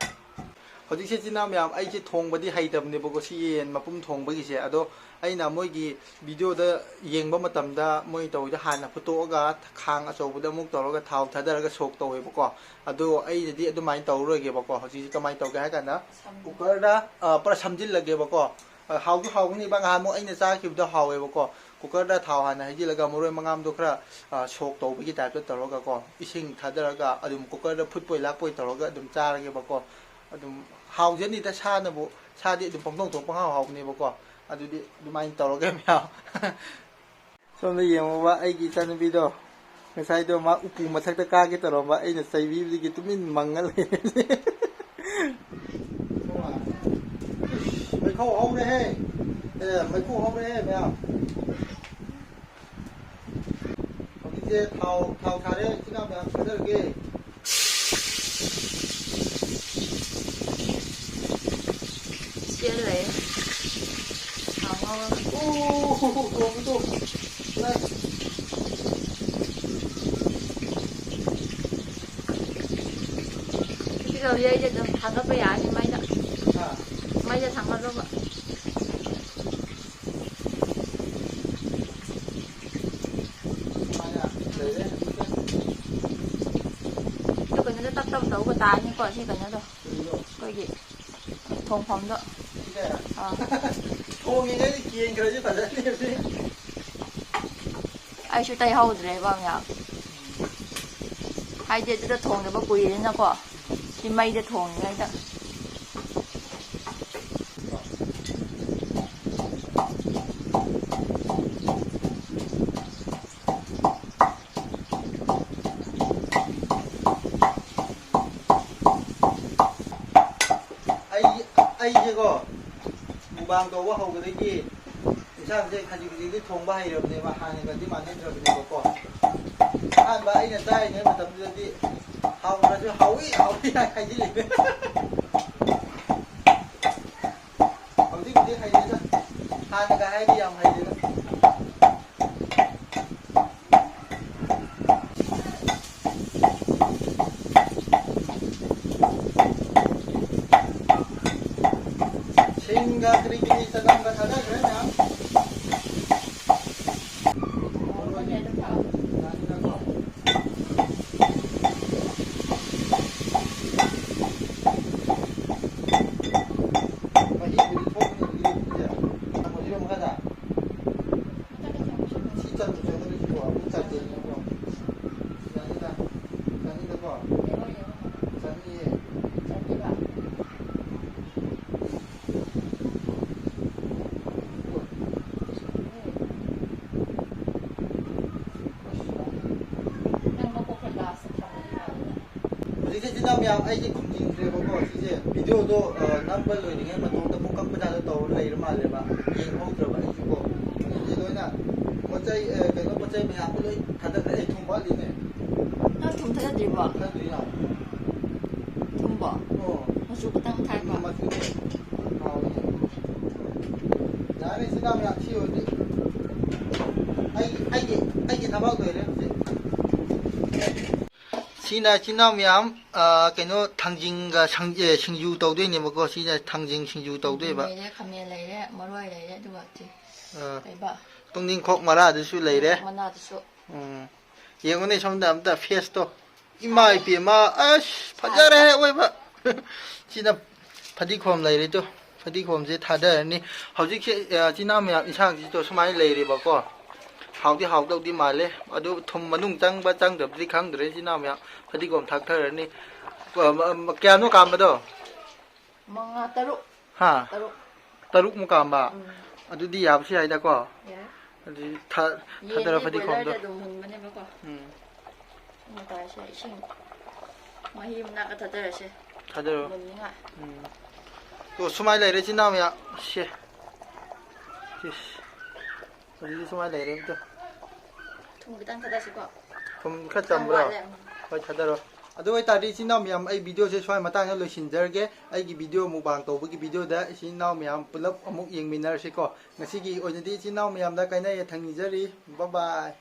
ꯍꯧꯖꯤꯛꯁꯦ ꯏꯆꯤꯟ ꯏꯅꯥꯎ ꯃꯌꯥꯝ, ꯑꯩꯁꯦ ꯊꯣꯡꯕꯗꯤ ꯍꯩꯇꯕꯅꯦꯕꯀꯣ, ꯁꯤ ꯌꯦꯟ ꯃꯄꯨꯝ ꯊꯣꯡꯕꯒꯤꯁꯦ꯫ ꯑꯗꯣ ꯑꯩꯅ ꯃꯣꯏꯒꯤ ꯚꯤꯗꯤꯑꯣꯗ ꯌꯦꯡꯕ ꯃꯇꯝꯗ, ꯃꯣꯏ ꯇꯧꯔꯤꯗꯣ ꯍꯥꯟꯅ ꯐꯨꯠꯇꯣꯛꯑꯒ ꯈꯥꯡ ꯑꯆꯧꯕꯗ ꯑꯃꯨꯛ ꯇꯧꯔꯒ ꯊꯥꯎ ꯊꯥꯗꯔꯒ ꯁꯣꯛ ꯇꯧꯋꯦꯕꯀꯣ꯫ ꯑꯗꯣ ꯑꯩꯅꯗꯤ ꯑꯗꯨꯃꯥꯏꯅ ꯇꯧꯔꯔꯣꯏꯒꯦꯕꯀꯣ꯫ ꯍꯧꯖꯤꯛꯁꯦ ꯀꯃꯥꯏꯅ ꯇꯧꯒꯦ ꯍꯥꯏ ꯀꯥꯟꯗ, ꯀꯨꯀꯔꯗ, ꯑ, ꯄꯨꯔꯥ ꯁꯝꯖꯤꯜꯂꯒꯦꯕꯀꯣ꯫ ꯑ, ꯍꯥꯎꯁꯨ ꯍꯥꯎꯒꯅꯤꯕ, ꯉꯍꯥꯟꯃꯨꯛ ꯑꯩꯅ ꯆꯥꯈꯤꯕꯗꯣ ꯍꯥꯎꯋꯦꯕꯀꯣ꯫ ꯀꯨꯀꯔꯗ ꯊꯥꯎ ꯍꯥꯟꯅ ꯍꯩꯖꯤꯜꯂꯒ, ꯃꯔꯣꯏ ꯃꯉꯥꯝꯗꯣ ꯈꯔ, ꯑ, ꯁꯣꯛ ꯇꯧꯕꯒꯤ ꯇꯥꯏꯞꯇ ꯇꯧꯔꯒꯀꯣ, ꯏꯁꯤꯡ ꯊꯥꯗꯔꯒ ꯑꯗꯨꯝ ꯀꯨꯀꯔꯗ ꯐꯨꯠꯄꯣꯏ ꯂꯥꯛꯄꯣꯏ ꯇꯧꯔꯒ ꯑꯗꯨꯝ ꯆꯥꯔꯒꯦꯕꯀꯣ꯫ ꯑꯗꯨꯝ ꯍꯥꯎꯖꯅꯤꯗ, ꯁꯥꯅꯕꯨ, ꯁꯥꯗꯤ ꯑꯗꯨꯝ ꯄꯪꯊꯣꯡ ꯊꯣꯡ ꯄꯪꯍꯥꯎ ꯍꯥꯎꯕꯅꯦꯕꯀꯣ꯫ ꯑꯗꯨꯗꯤ ꯑꯗꯨꯃꯥꯏꯅ ꯇꯧꯔꯒꯦ ꯃꯌꯥꯝ꯫ ꯁꯣꯝꯗ ꯌꯦꯡꯉꯨꯕ, ꯑꯩꯒꯤ ꯏꯆꯥꯅꯨꯄꯤꯗꯣ ꯉꯁꯥꯏꯗꯣ ꯃꯥ ꯎꯄꯨ ꯃꯊꯛꯇ ꯀꯥꯒꯦ ꯇꯧꯔꯝꯕ, ꯑꯩꯅ ꯆꯩꯕꯤꯕꯗꯒꯤ ꯇꯨꯃꯤꯟ ꯃꯪꯉ ꯂꯩ꯫ ꯃꯩꯈꯧ ꯍꯧꯔꯦꯍꯦ! ꯑꯦ, ꯃꯩꯈꯨ ꯍꯧꯔꯦꯍꯦ ꯃꯌꯥꯝ! ꯍꯧꯖꯤꯛꯁꯦ ꯊꯥꯎ, ꯊꯥꯎ ꯁꯥꯔꯦ, ꯏꯆꯤꯟ ꯏꯅꯥꯎ ꯃꯌꯥꯝ ꯊꯥꯖꯔꯒꯦ꯫ ꯁꯤꯗ ꯂꯩ꯫ ꯊꯥꯎ ꯉꯧꯔꯒ꯫ ꯑꯣ, ꯇꯣꯡꯉꯤ, ꯇꯣꯡꯉꯤ꯫ ꯂꯥꯛ꯫ ꯁꯤ ꯇꯧꯔꯤ, ꯑꯩꯁꯦ ꯑꯗꯨꯝ ꯊꯥꯡꯒꯠꯄ ꯌꯥꯔꯅꯤ ꯃꯩꯗ꯫ ꯍꯥ? ꯃꯩꯗ ꯊꯥꯡꯒꯠꯂꯣꯕ꯫ ꯑꯗꯨ ꯀꯩꯅꯣꯗ ꯇꯞ ꯇꯞ ꯇꯧꯕ ꯇꯥꯔꯅꯤꯀꯣ, ꯁꯤ ꯀꯩꯅꯣꯗꯣ꯫ ꯑꯩꯈꯣꯏꯒꯤ ꯊꯣꯡꯐꯝꯗꯣ꯫ ꯑꯥ꯫ ꯊꯣꯡꯉꯤꯉꯩꯗ ꯀꯦꯟꯈ꯭ꯔꯗꯤ ꯐꯖꯅꯤ ꯍꯧꯖꯤꯛ꯫ ꯑꯩꯁꯨ ꯇꯩꯍꯧꯗ꯭ꯔꯦꯕ ꯃꯌꯥꯝ꯫ ꯍꯥꯏꯗꯤ ꯑꯗꯨꯗ ꯊꯣꯡꯗꯕ ꯀꯨꯏꯔꯦꯅꯀꯣ꯫ ꯁꯤ ꯃꯩꯗ ꯊꯣꯡꯉꯤꯉꯩꯗ꯫ ꯑꯩ, ꯑꯩꯁꯦꯀꯣ, ꯃꯨꯛꯕꯥꯡ ꯇꯧꯕ ꯍꯧꯕꯗꯒꯤ ꯏꯟꯁꯥꯡꯁꯦ ꯈꯖꯤꯛ ꯈꯖꯤꯛꯇꯤ ꯊꯣꯡꯕ ꯍꯩꯔꯕꯅꯦꯕ, ꯍꯥꯟꯅꯒꯗꯤ ꯃꯥꯟꯅꯗ꯭ꯔꯕꯅꯦꯕꯀꯣ꯫ ꯑꯍꯥꯟꯕ ꯑꯩꯅ ꯆꯥꯔꯤꯉꯩ ꯃꯇꯝꯗꯨꯗꯗꯤ ꯍꯥꯎꯗ꯭ꯔꯁꯨ ꯍꯥꯎꯏ, ꯍꯥꯎꯏ ꯍꯥꯏꯖꯤꯜꯂꯤꯅꯦ꯫ ꯍꯧꯖꯤꯛꯄꯨꯗꯤ ꯍꯩꯔꯦꯗ, ꯍꯥꯟꯅꯒ ꯍꯥꯏꯔꯗꯤ ꯌꯥꯝ ꯍꯩꯔꯦꯗ꯫ ꯏꯆꯤꯟ ꯏꯅꯥꯎ ꯃꯌꯥꯝ, ꯑꯩꯗꯤ ꯈꯨꯝꯅꯤꯡꯗ꯭ꯔꯦꯕꯀꯣ꯫ ꯁꯤꯁꯦ ꯚꯤꯗꯤꯑꯣꯗꯣ, ꯑ, ꯅꯝꯕ ꯂꯣꯏꯔꯤꯉꯩ ꯃꯇꯣꯝꯇ ꯄꯨꯡꯀꯛ ꯄꯨꯡꯀꯛꯇ ꯇꯧꯔ ꯂꯩꯔ ꯃꯥꯜꯂꯦꯕ, ꯌꯦꯡꯍꯧꯗ꯭ꯔꯕ ꯑꯩꯁꯨꯀꯣ꯫ ꯑꯗꯨꯗꯤ ꯂꯣꯏꯅ ꯄꯣꯠ ꯆꯩ, ꯑ, ꯀꯩꯅꯣ, ꯄꯣꯠ ꯆꯩ ꯃꯌꯥꯝꯗꯣ ꯂꯣꯏ ꯊꯥꯗꯈ꯭ꯔꯦ꯫ ꯑꯩ ꯊꯨꯝ ꯋꯥꯠꯂꯤꯅꯦ꯫ ꯅꯪ ꯊꯨꯝ ꯊꯥꯗꯗ꯭ꯔꯤꯕꯣ? ꯊꯥꯗ꯭ꯔꯤ ꯌꯥꯝ꯫ ꯊꯨꯝꯕꯣ? ꯑꯣ꯫ ꯃꯆꯨ ꯈꯇꯪ ꯊꯥꯛꯄ? ꯎꯝ, ꯃꯆꯨ ꯍꯥꯎꯋꯦ꯫ ꯌꯥꯔꯦ, ꯏꯆꯤꯟ ꯏꯅꯥꯎ ꯃꯌꯥꯝ, ꯁꯤ ꯑꯣꯏꯔꯗꯤ ꯑꯩ, ꯑꯩꯒꯤ, ꯑꯩꯒꯤ ꯊꯕꯛ ꯂꯣꯏꯔꯦ ꯍꯧꯖꯤꯛ꯫ ꯁꯤꯅ ꯏꯆꯤꯟ ꯏꯅꯥꯎ ꯃꯌꯥꯝ, ꯑ, ꯀꯩꯅꯣ, ꯊꯥꯡꯖꯤꯡꯒ ꯁꯪ-, ꯑꯦ, ꯁꯤꯡꯖꯨ ꯇꯧꯗꯣꯏꯅꯦꯕꯀꯣ꯫ ꯁꯤꯅ ꯊꯥꯡꯖꯤꯡ ꯁꯤꯡꯖꯨ ꯇꯧꯗꯣꯏꯕ꯫ ꯂꯩꯔꯦ, ꯈꯥꯃꯦꯟ ꯂꯩꯔꯦ, ꯃꯔꯣꯏ ꯂꯩꯔꯦ, ꯑꯗꯨꯒ ꯁꯤ ꯑ, ꯀꯩꯕ? ꯇꯨꯅꯤꯡꯈꯣꯛ ꯃꯔꯥꯗꯨꯁꯨ ꯂꯩꯔꯦ꯫ ꯃꯅꯥꯗꯨꯁꯨ꯫ ꯎꯝ꯫ ꯌꯦꯡꯉꯨꯅꯦ ꯁꯣꯝꯗ ꯑꯝꯇ ꯐꯦꯁꯇꯣ꯫ ꯏꯃꯥ ꯏꯄꯦꯝꯃ, ꯑꯁ, ꯐꯖꯔꯦ ꯑꯣꯏꯕ꯫ ꯁꯤꯅ ꯐꯗꯤꯒꯣꯝ ꯂꯩꯔꯦ ꯇꯨ꯫ ꯐꯗꯤꯒꯣꯝꯁꯦ ꯊꯥꯗꯔꯅꯤ꯫ ꯍꯧꯖꯤꯛꯁꯦ, ꯑ, ꯏꯆꯤꯟ ꯏꯅꯥꯎ ꯃꯌꯥꯝ ꯏꯟꯁꯥꯡꯁꯤꯗꯣ ꯁꯨꯃꯥꯏꯅ ꯂꯩꯔꯦꯕꯀꯣ꯫ ꯍꯥꯎꯗꯤ ꯍꯥꯎꯗꯧꯗꯤ ꯃꯥꯜꯂꯦ꯫ ꯑꯗꯨ ꯊꯨꯝ ꯃꯅꯨꯡ ꯆꯪꯕ ꯆꯪꯗꯕꯗꯤ ꯈꯪꯗ꯭ꯔꯦ꯫ ꯏꯆꯤꯟ ꯏꯅꯥꯎ ꯃꯌꯥꯝ ꯐꯗꯤꯒꯣꯝ ꯊꯥꯛꯊꯔꯅꯤ꯫ ꯑ, ꯃ-, ꯃ-, ꯀꯌꯥꯅꯣ ꯀꯥꯝꯕꯗꯣ? ꯃꯉꯥ, ꯇꯔꯨꯛ꯫ ꯍꯥ? ꯇꯔꯨꯛ꯫ ꯇꯔꯨꯛꯃꯨꯛ ꯀꯥꯝꯕ? ꯎꯝ꯫ ꯑꯗꯨꯗꯤ ꯌꯥꯕꯁꯨ ꯌꯥꯏꯗꯀꯣ? ꯌꯥꯏ꯫ ꯑꯗꯨꯗꯤ ꯊꯥ-, ꯊꯥꯗꯔꯣ ꯌꯦꯟꯗꯤ ꯐꯗꯤꯒꯣꯝꯗꯣ꯫ ꯕꯣꯏꯂꯔꯗ ꯑꯗꯨꯝ ꯃꯨꯟꯕꯅꯦꯕꯀꯣ꯫ ꯎꯝ꯫ ꯃꯇꯥꯏꯁꯦ ꯏꯁꯤꯡ ꯃꯍꯤ ꯃꯅꯥꯛꯇ ꯊꯥꯗꯔꯁꯦ꯫ ꯊꯥꯗꯔꯣ꯫ ꯃꯨꯟꯅꯤꯡꯉꯥꯏ꯫ ꯎꯝ꯫ ꯇꯣ, ꯁꯨꯃꯥꯏꯅ ꯂꯩꯔꯦ, ꯏꯆꯤꯟ ꯏꯅꯥꯎ ꯃꯌꯥꯝ꯫ ꯁꯦ꯫ ꯁꯤꯁ꯫ ꯍꯧꯖꯤꯛꯇꯤ ꯁꯨꯃꯥꯏꯅ ꯂꯩꯔꯦ ꯑꯝꯇ꯫ ꯊꯨꯝ ꯈꯤꯇꯪ ꯊꯥꯗꯁꯤꯀꯣ꯫ ꯊꯨꯝ ꯈꯔ ꯈꯤꯇꯪ ꯆꯝꯕ꯭ꯔꯣ? ꯋꯥꯠꯂꯦ, ꯎꯝ꯫ ꯍꯣꯏ, ꯊꯥꯗꯔꯣ꯫ ꯑꯗꯨ ꯑꯣꯏꯇꯥꯔꯗꯤ, ꯏꯆꯤꯟ ꯏꯅꯥꯎ ꯃꯌꯥꯝ, ꯑꯩ ꯚꯤꯗꯤꯑꯣꯁꯦ ꯁ꯭ꯋꯥꯏ ꯃꯇꯥꯡꯗ ꯂꯣꯏꯁꯤꯟꯖꯔꯒꯦ꯫ ꯑꯩꯒꯤ ꯚꯤꯗꯤꯑꯣ ꯃꯨꯛꯕꯥꯡ ꯇꯧꯕꯒꯤ ꯚꯤꯗꯤꯑꯣꯗ ꯏꯆꯤꯟ ꯏꯅꯥꯎ ꯃꯌꯥꯝ ꯄꯨꯂꯞ ꯑꯃꯨꯛ ꯌꯦꯡꯃꯤꯟꯅꯔꯁꯤꯀꯣ꯫ ꯉꯁꯤꯒꯤ ꯑꯣꯏꯅꯗꯤ ꯏꯆꯤꯟ ꯏꯅꯥꯎ ꯃꯌꯥꯝꯗ ꯀꯥꯏꯅ ꯌꯥꯊꯪ ꯅꯤꯖꯔꯤ꯫ ꯕꯥꯏ ꯕꯥꯏ꯫